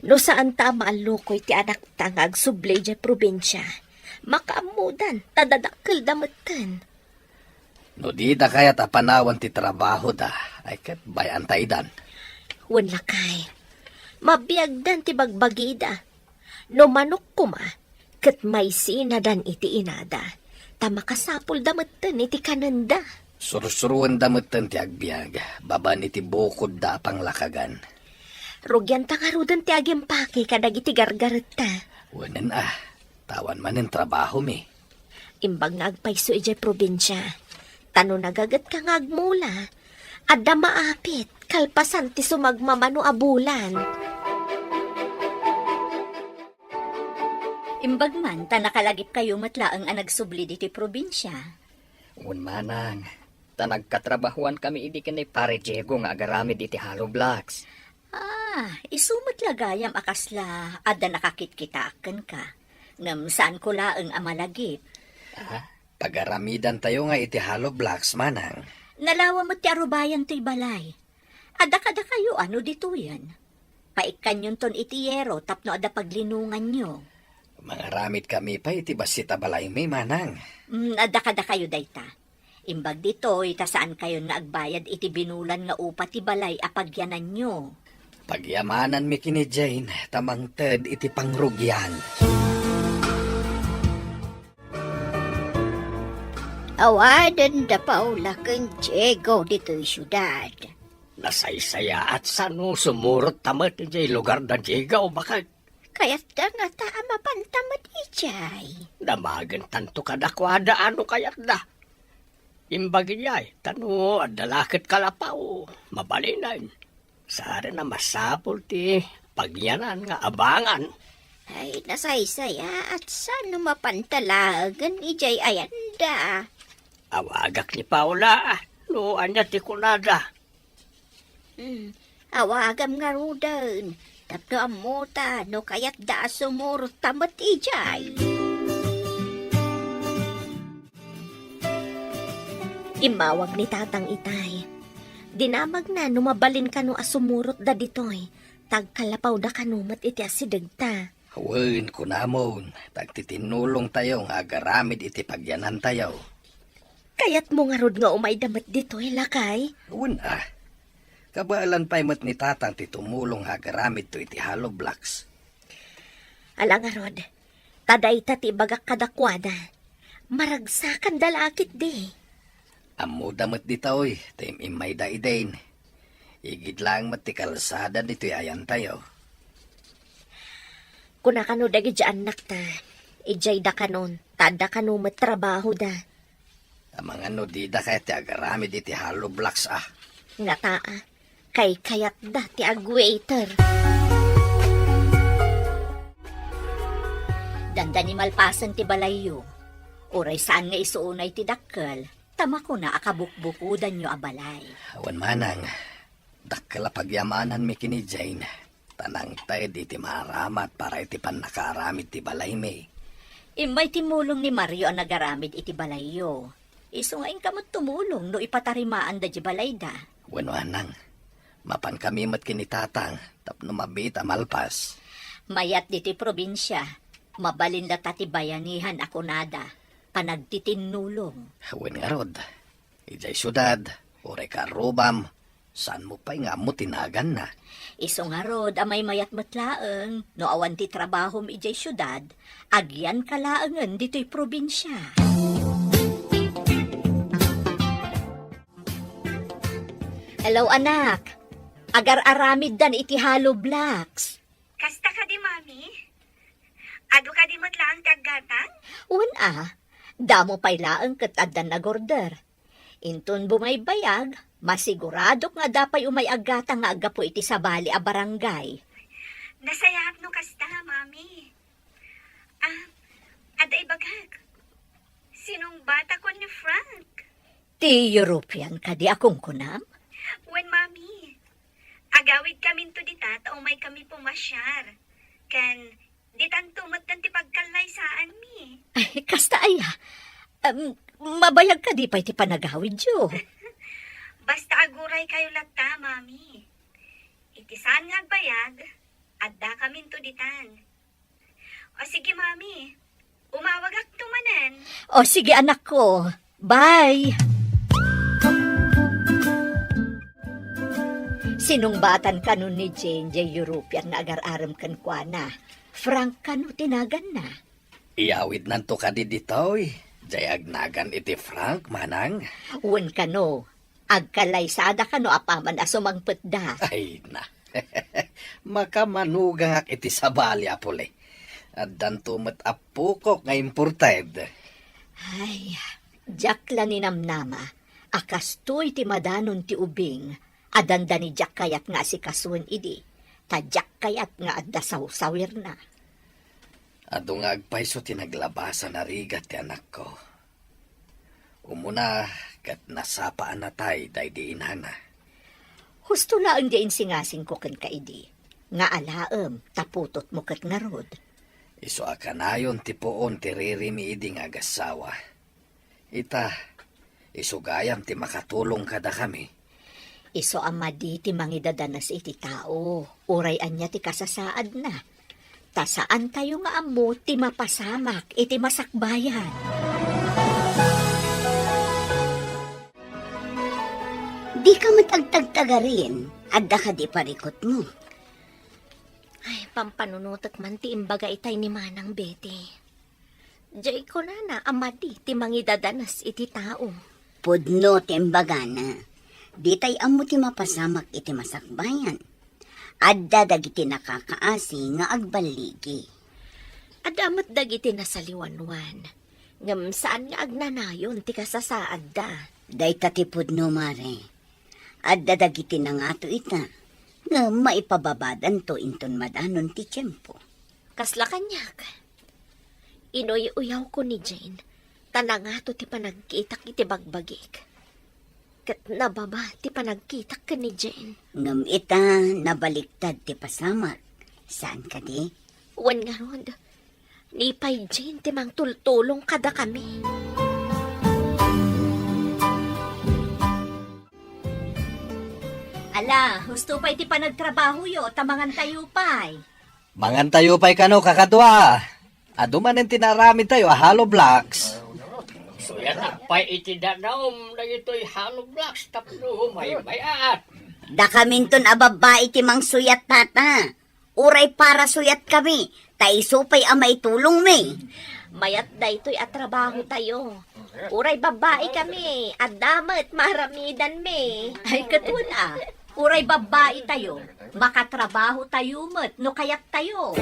No saanta a maallukoy ti anakta nga agsubli idiay probinsia, makaammodan, ta dadakkelda metten. No dida kayat a panawan ti trabahoda, ay ket bay-anta idan. Wen lakay, mabiagdan ti bagbagida. No manok koma, ket maisinadan iti inada, ta makasapulda metten iti kanenda. Sursuroenda metten ti agbiag, babaen iti bukodda a panglakagan. Rugianta ngaruden ti agimpake kadagiti gargaretta. Wenen a, ta awan manen trabahomi. Imbag nga agpayso idiay probinsia. Ta no nagagetka nga agmula, adda maapit, kalpasan ti sumagmamano a bulan. Imbag man ta nakalagipkayo met laeng a nagsubli ditoy probinsia. Wen manang, ta nagkatrabahoan kami idi ken ni Pare Diego nga agaramid iti hollow blocks. Ah, isu met la gayam a kasla adda nakakitkitaak kenka. Ngem saanko laeng a malagip. Ah, pagaramidantayo nga iti hollow blocks, manang. Nalawa met ti arubayan toy balay. Adda kadakayo a no ditoyen. Paikkanyonton iti yero tapno adda paglinonganyo. Mangaramid kami pay iti bassit a balaymi, manang. Mm, adda kadakayo dayta. Imbag ditoy, ta saankayon nga agbayad iti binulan nga upa ti balay a pagyananyo. Pagyamananmi ken ni Jane, ta mangted iti pangrugian. Awanen da Paula ken Diego ditoy siudad. Nasaysayaat sano sumurot ta met idiay lugar da Diego, baket. Kayatda ngata a mapanta met idiay. Damagentanto kadakuada a no kayatda. Imbag idiay, ta no adda la ket kalapaw, mabalinen. Saan a masapul ti pagyanan nga abangan. Ay, nasaysayaat sano mapanta laengen idiay ayanda. Awagak ni Paula, no ania ti kunada. Hmm, awagam ngaruden, tapno ammota no kayatda a sumurot ta met idiay. Immawag ni Tatang itay. Dinamagna no mabalin kano a sumurotda ditoy, ta agkalapawda kano met iti asidegta. Wen, kunamon, ta agtitinnulongtayo nga agaramid iti pagyanantayo. Kayatmo ngarud nga umayda met ditoy, lakay? Wen a. Kabaelan pay met ni Tatang ti tumulong nga agaramidto iti hollow blocks. Ala ngarud, ta dayta ti ibagak kadakuada. Maragsakanda la ketdi. Ammoda met ditoy, ta im-immayda idin. Igid laeng met ti kalsada ditoy ayantayo. Kuna kano dagiti annakta, idiayda kanon, ta adda kano met trabahoda. Amangan no dida kayat ti agaramid iti hollow blocks a. Ngata a, kaykayatda ti agwaiter. Dandani malpasen ti balayyo. Uray saan nga isu unay ti dakkel, ta makuna a kabukbukodanyo a balay. Awan manang, dakkel a pagyamananmi ken ni Jane, ta nangted iti maaramat para iti pannakaaramid ti balaymi. Immay timmulong ni Mario a nagaramid iti balayyo. Isu nga inka met tumulong no ipatarimaanda di balayda. Wenno, anang, mapankami met ken ni Tatang tapno mabiit a malpas. Mayat ditoy probinsia, mabalin latta ti bayanihan a kunada, panagtitinnulong. Wen ngarud, idiay siudad, uray karrubam, saanmo pay nga ammo ti naganna? Isu ngarud a maymayat met laeng, no awan ti trabahom idiay siudad, agyanka laengen ditoy probinsia. Hello, anak. Agar-aramiddan iti hollow blocks. Kasta kadi, Mami? Adu kadi met laeng ti aggatang? Wen a, damo pay laeng ket addan nagorder. Inton bumaybayag, masiguradok nga adda pay umay aggatang nga aggapu iti sabali a barangay. Nasayaat no kasta, Mami. Ah, adda ibagak. Sinong bata kon ni Frank? Ti European kadi a kunkunam? Wen, Mami. Agawidkaminto dita ta umaykami pumasiar. Ken ditanto metten ti pagkallaysaanmi. Ay, kasta aya. Em, mabayag kadi pay ti panagawidyo? Basta aguraykayo latta, Mami. Iti saan nga agbayag, addakaminto ditan. O sige, Mami. Umawagakto manen. O sige, anakko. Bye! Sinungbatan kano ni Jane jay European nga agar-arem kenkuana. Frank kano ti naganna. Iyawidnanto kadi ditoy, jay agnagan iti Frank, manang? Wen kano, agkalaysada kano apaman a sumangpetda. Ay na. Makamanugangak iti sabali a puli. Addanto met appokok nga imported. Ay, diak la ninamnama a kastoy ti madanon ti ubing a dandani diak kayat nga asikasuen idi, ta diak kayat nga adda sawsawirna. Adu nga agpayso ti naglabasan a rigat ti anakko. Umuna ket nasapa a natay daydi inana. Husto laeng ti insingasingko kenka idi, nga alaem ta putotmo ket ngarud. Isu a kanayon ti puon ti ririmi idi nga agassawa. Ita, isu gayam ti makatulong kadakami. Isu a madi ti mangidadanes iti tao, uray ania ti kasasaadna. Ta saantayo nga ammo ti mapasamak iti masakbayan. Dika met agtagtagarin, adda kadi parikutmo? Ay, pampanunotek man ti imbaga itay ni Manang Betty. Jay kunana a madi ti mangidadanes iti tao. Pudno ti imbagana. Ditay ammo ti mapasamak iti masakbayan. Adda dagiti nakakaasi nga agballigi. Adda met dagiti nasaliwanwan, ngem saan nga agnanayon ti kasasaadda. Dayta ti pudno, Mare. Adda dagiti nangato ita, ngem maipababadanto inton madanon ti tiempo. Kasla kaniak, inuy-uyawko ni Jane, ta nangato ti panagkitak iti bagbagik. Ket nababa ti panagkitak ken ni Jane. Ngem ita, nabaliktad ti pasamak. Saan kadi? Wen ngarud, ni pay Jane ti mangtultulong kadakami. Ala, husto pay ti panagtrabahoyo, ta mangantayo pay. Mangantayo pay kano, kakadua. Adu manen ti naaramidtayo a hollow blocks. Suyatak pay iti dadaom dagitoy hollow blocks tapno umaymay-at. Dakaminton a babbai ti mangsuyat, tata. Uray para suyatkami, ta isu pay a maitulongmi. Mayat daytoy a trabahotayo. Uray babbai kami, adda met maaramidanmi. Ay, ket wen a, uray babbaitayo, makatrabahotayo met no kayattayo.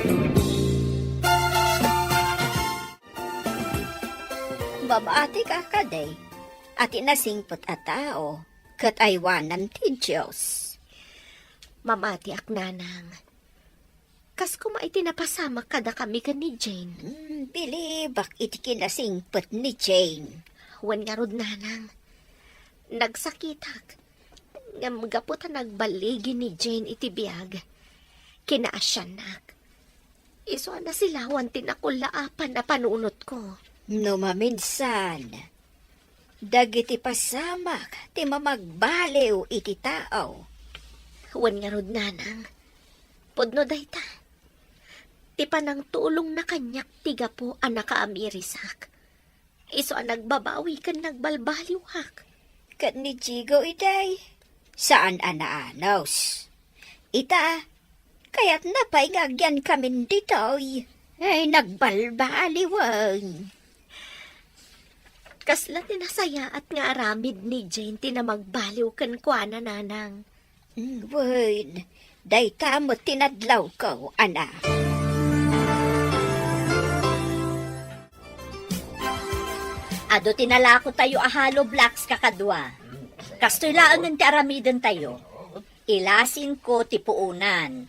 Mamati ka kadi, a ti nasingpet a tao, ket aywanam ti Dios. Mamatiak, nanang. Kas koma iti napasamak kadakami ken ni Jane. Hmm, bilibak iti kinasingpet ni Jane. Wen ngarud, nanang, nagsakitak. Ngem gapu ta nagballigi ni Jane iti biag, kinaasiannak. Isu a nasilawan ti nakullaapan a panunotko. No maminsan, dagiti pasamak ti mamagbaliw iti tao. Wen ngarud, nanang, pudno dayta. Ti panangtulongna kaniak ti gapu a nakaamirisak. Isu a nagbabawi ken nagbalbaliwak. Ket ni Jigo idiay, saan a naanus. Ita, kayatna pay nga agyankamin ditoy. Ay, nagbalbaliwen. Kasla ti nasayaat nga aramid ni Jane ti namagbaliw kenkuana, nanang. Mm, wen, dayta met ti nadlawko, ana. Adu ti nalakotayo a hollow blocks, kakadua. Kastoy laengen ti aramidentayo. Ilasinko ti puonan.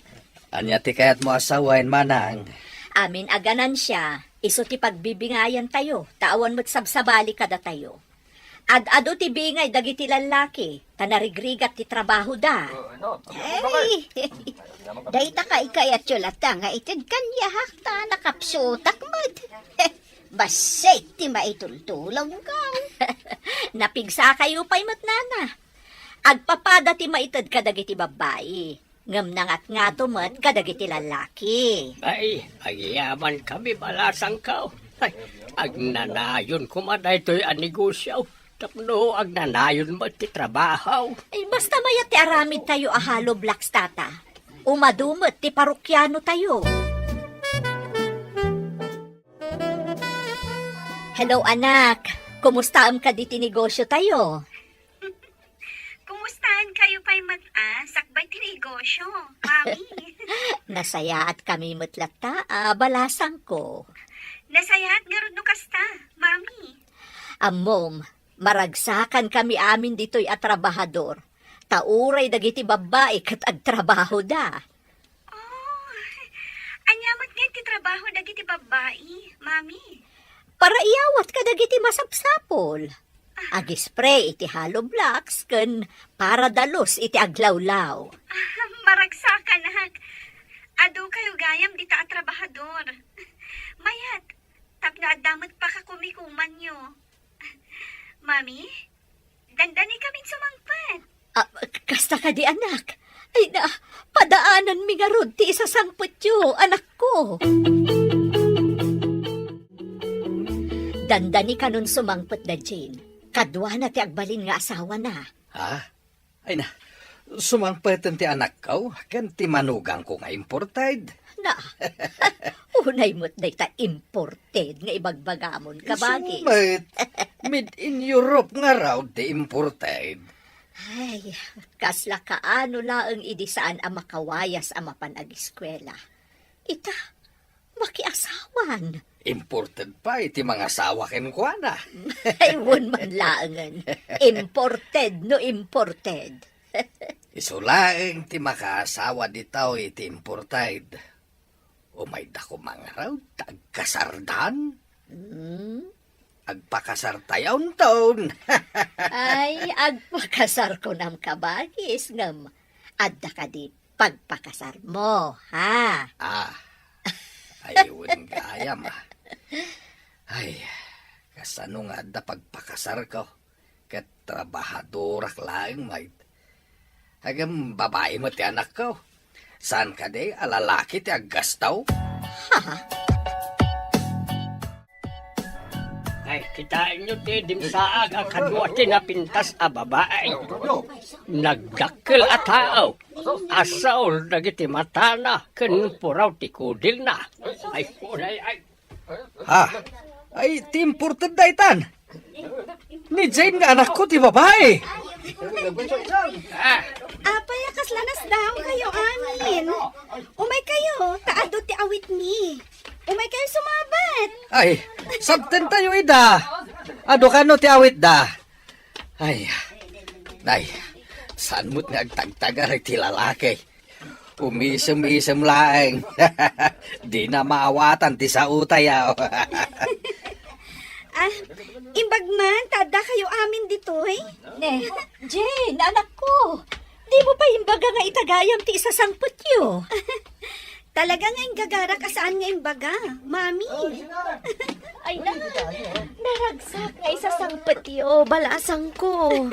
Ania ti kayatmo a sawen, manang? Amin a ganansia, isu ti pagbibingayantayo, ta awan met sabsabali kadatayo. Ad-adu ti bingay dagiti lallaki, ta narigrigat ti trabahoda. Ay, dayta kaikayatyo latta nga ited kaniak ta nakapsutak met. Bassit ti maitultulongko. Napigsakayo pay met, nana. Agpapada ti maited kadagiti babbai, ngem nangatngato met kadagiti lallaki. Ay, agyamankami, balasangko. Ay, agnanayon koma daytoy a negosio. Tapno agnanayon met ti trabaho. Ay, basta mayat ti aramidtayo a hollow blocks, tata. Umadu met ti parokianotayo. Hello, anak. Kumustaem kadi ti negosyotayo? Kumustaenkayo pay met a sakbay ti negosyo, Mami? Nasayaatkami met latta a balasangko. Nasayaat ngarud no kasta, Mami. Ammom, maragsakankami amin ditoy a trabahador, ta uray dagiti babbai ket agtrabahoda. Oh, ania met ngay ti trabaho dagiti babbai, Mami? Paraiyawat kadagiti masapsapul. Agispray iti hollow blocks ken paradalus iti aglawlaw. Ah, maragsakanak. Adukayo gayam dita a trabahador. Mayat, tapno adda met pakakumikumanyo. Mami, dandanikamin sumangpet. Ah, k-, kasta kadi, anak? Ay na, padaananmi ngarud ti isasangpetyo, anakko. Dandanikanon sumangpet da Jane. Kaduana ti agbalin nga asawana. Ha? Ay na, sumangpeten ti anakko ken ti manugangko nga imported. Na, unay met dayta imported nga ibagbagamon, kabagis. Isu met, made in Europe ngarud ti imported. Ay, kasla kaano laeng idi saan a makawayas a mapan agiskuela. Ita, makiasawan. Imported pay ti mangasawa kenkuana. Ay, wen man laengen. Imported no imported. Isu laeng ti makaasawa ditoy iti imported. Umayda koma ngarud ta agkasardan. Hmm? Agpakasartayo inton. Ay, agpakasar kunam, kabagis, ngem adda kadi pagpakasarmo, ha? Ah, ay, wen gayam, ah. Ay, kasano nga adda pagpakasarko? Ket trabahadorak laeng met. Ngem babai met ti anakko. Saan kadi a lalaki ti aggastaw? Ha? Ay, kitaenyo ti dimsaag a kadua ti napintas a babai. Nagdakkel a tao. Asaul dagiti matana ken puraw ti kudilna. Ay, ay, ay. Ha? Ay, ti imported daytan. Ni Jane nga anakko ti babai. Ah, Apay a kasla nasdaawkayo amin? Umaykayo, ta adu ti awitmi. Umaykayo sumabet. Ay, sabtentayo ida. Adu kano ti awitda? Ay, ay, saan met nga agtagtagar ti lalaki? Umisem-isem laeng. Dina maawatan ti saotayo. Ah, imbag man, ta addakayo amin ditoy? Ne, Jane, anakko, dimo pay imbaga nga ita gayam ti isasangpetyo? Talaga nga inggagarak a saan nga imbaga, Mami. Ay na, naragsak nga isasangpetyo, balasangko.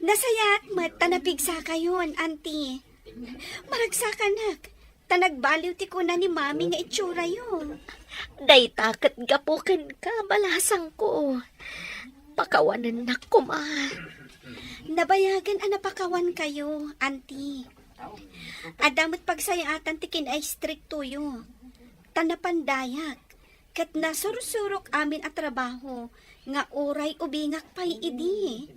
Nasayaat met ta napigsakayon, Auntie. Maragsakanak, ta nagbaliw ti kuna ni Mami nga itsura'yo. Dayta ket gapu kenka, balasangko. Pakawanennak koma. Nabayagen a napakawankayo, Auntie. Adda met pagsayaatan ti kinaistriktoyo. Ta napandayak, ket nasursurok amin a trabaho nga uray ubingak pay idi.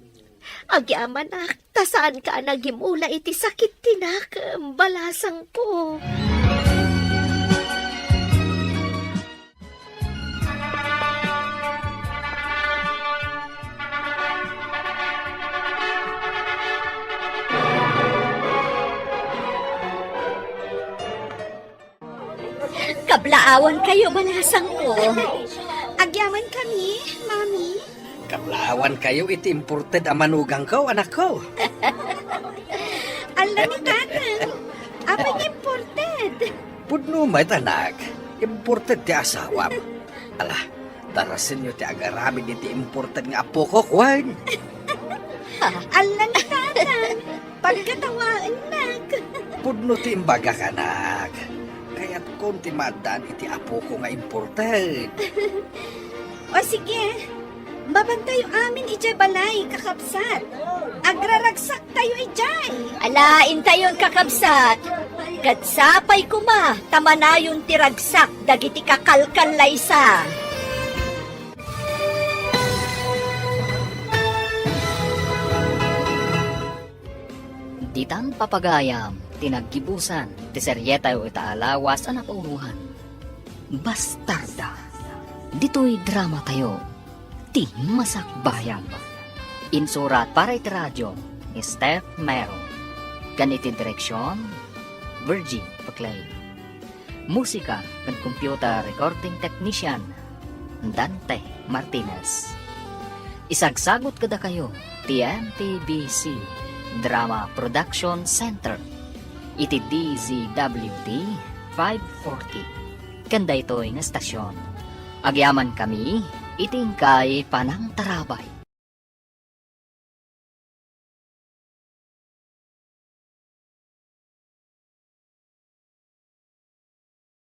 Agyamanak, ta saanka a nagimula iti sakit ti nakem, balasangko. Kablaawankayo, balasangko. Agyamankami, Mami. Kablaawankayo iti imported a manugangko, anakko. Alla ni Tatang, apay nga imported? Pudno met, anak. Imported ti asawam. Ala, darasenyo ti agaramid iti imported nga apokok, wen? Alla ni Tatang, pagkatawaennak. Pudno ti imbagak, anak. Kayatkon ti maaddaan iti apoko nga important. O sige, mabantayo amin idiay balay, kakabsat. Agraragsaktayo idiay. Ala, intayon, kakabsat. Ket sapay koma ta manayon ti ragsak dagiti kakalkallaysa. Ditan papagayam ti naggibusan ti serietayo ita a lawas a napauloan, Bastarda. Ditoy dramatayo, ti Masakbayan. Insurat para iti radio ni Steph Mero. Ken iti direksion, Virgie Paclay. Musika ken computer recording technician, Dante Martinez. Isagsagut kadakayo ti M T B C Drama Production Center iti D Z W T five forty. Ken daytoy nga estasion, agyamankami iti inkay panangtarabay.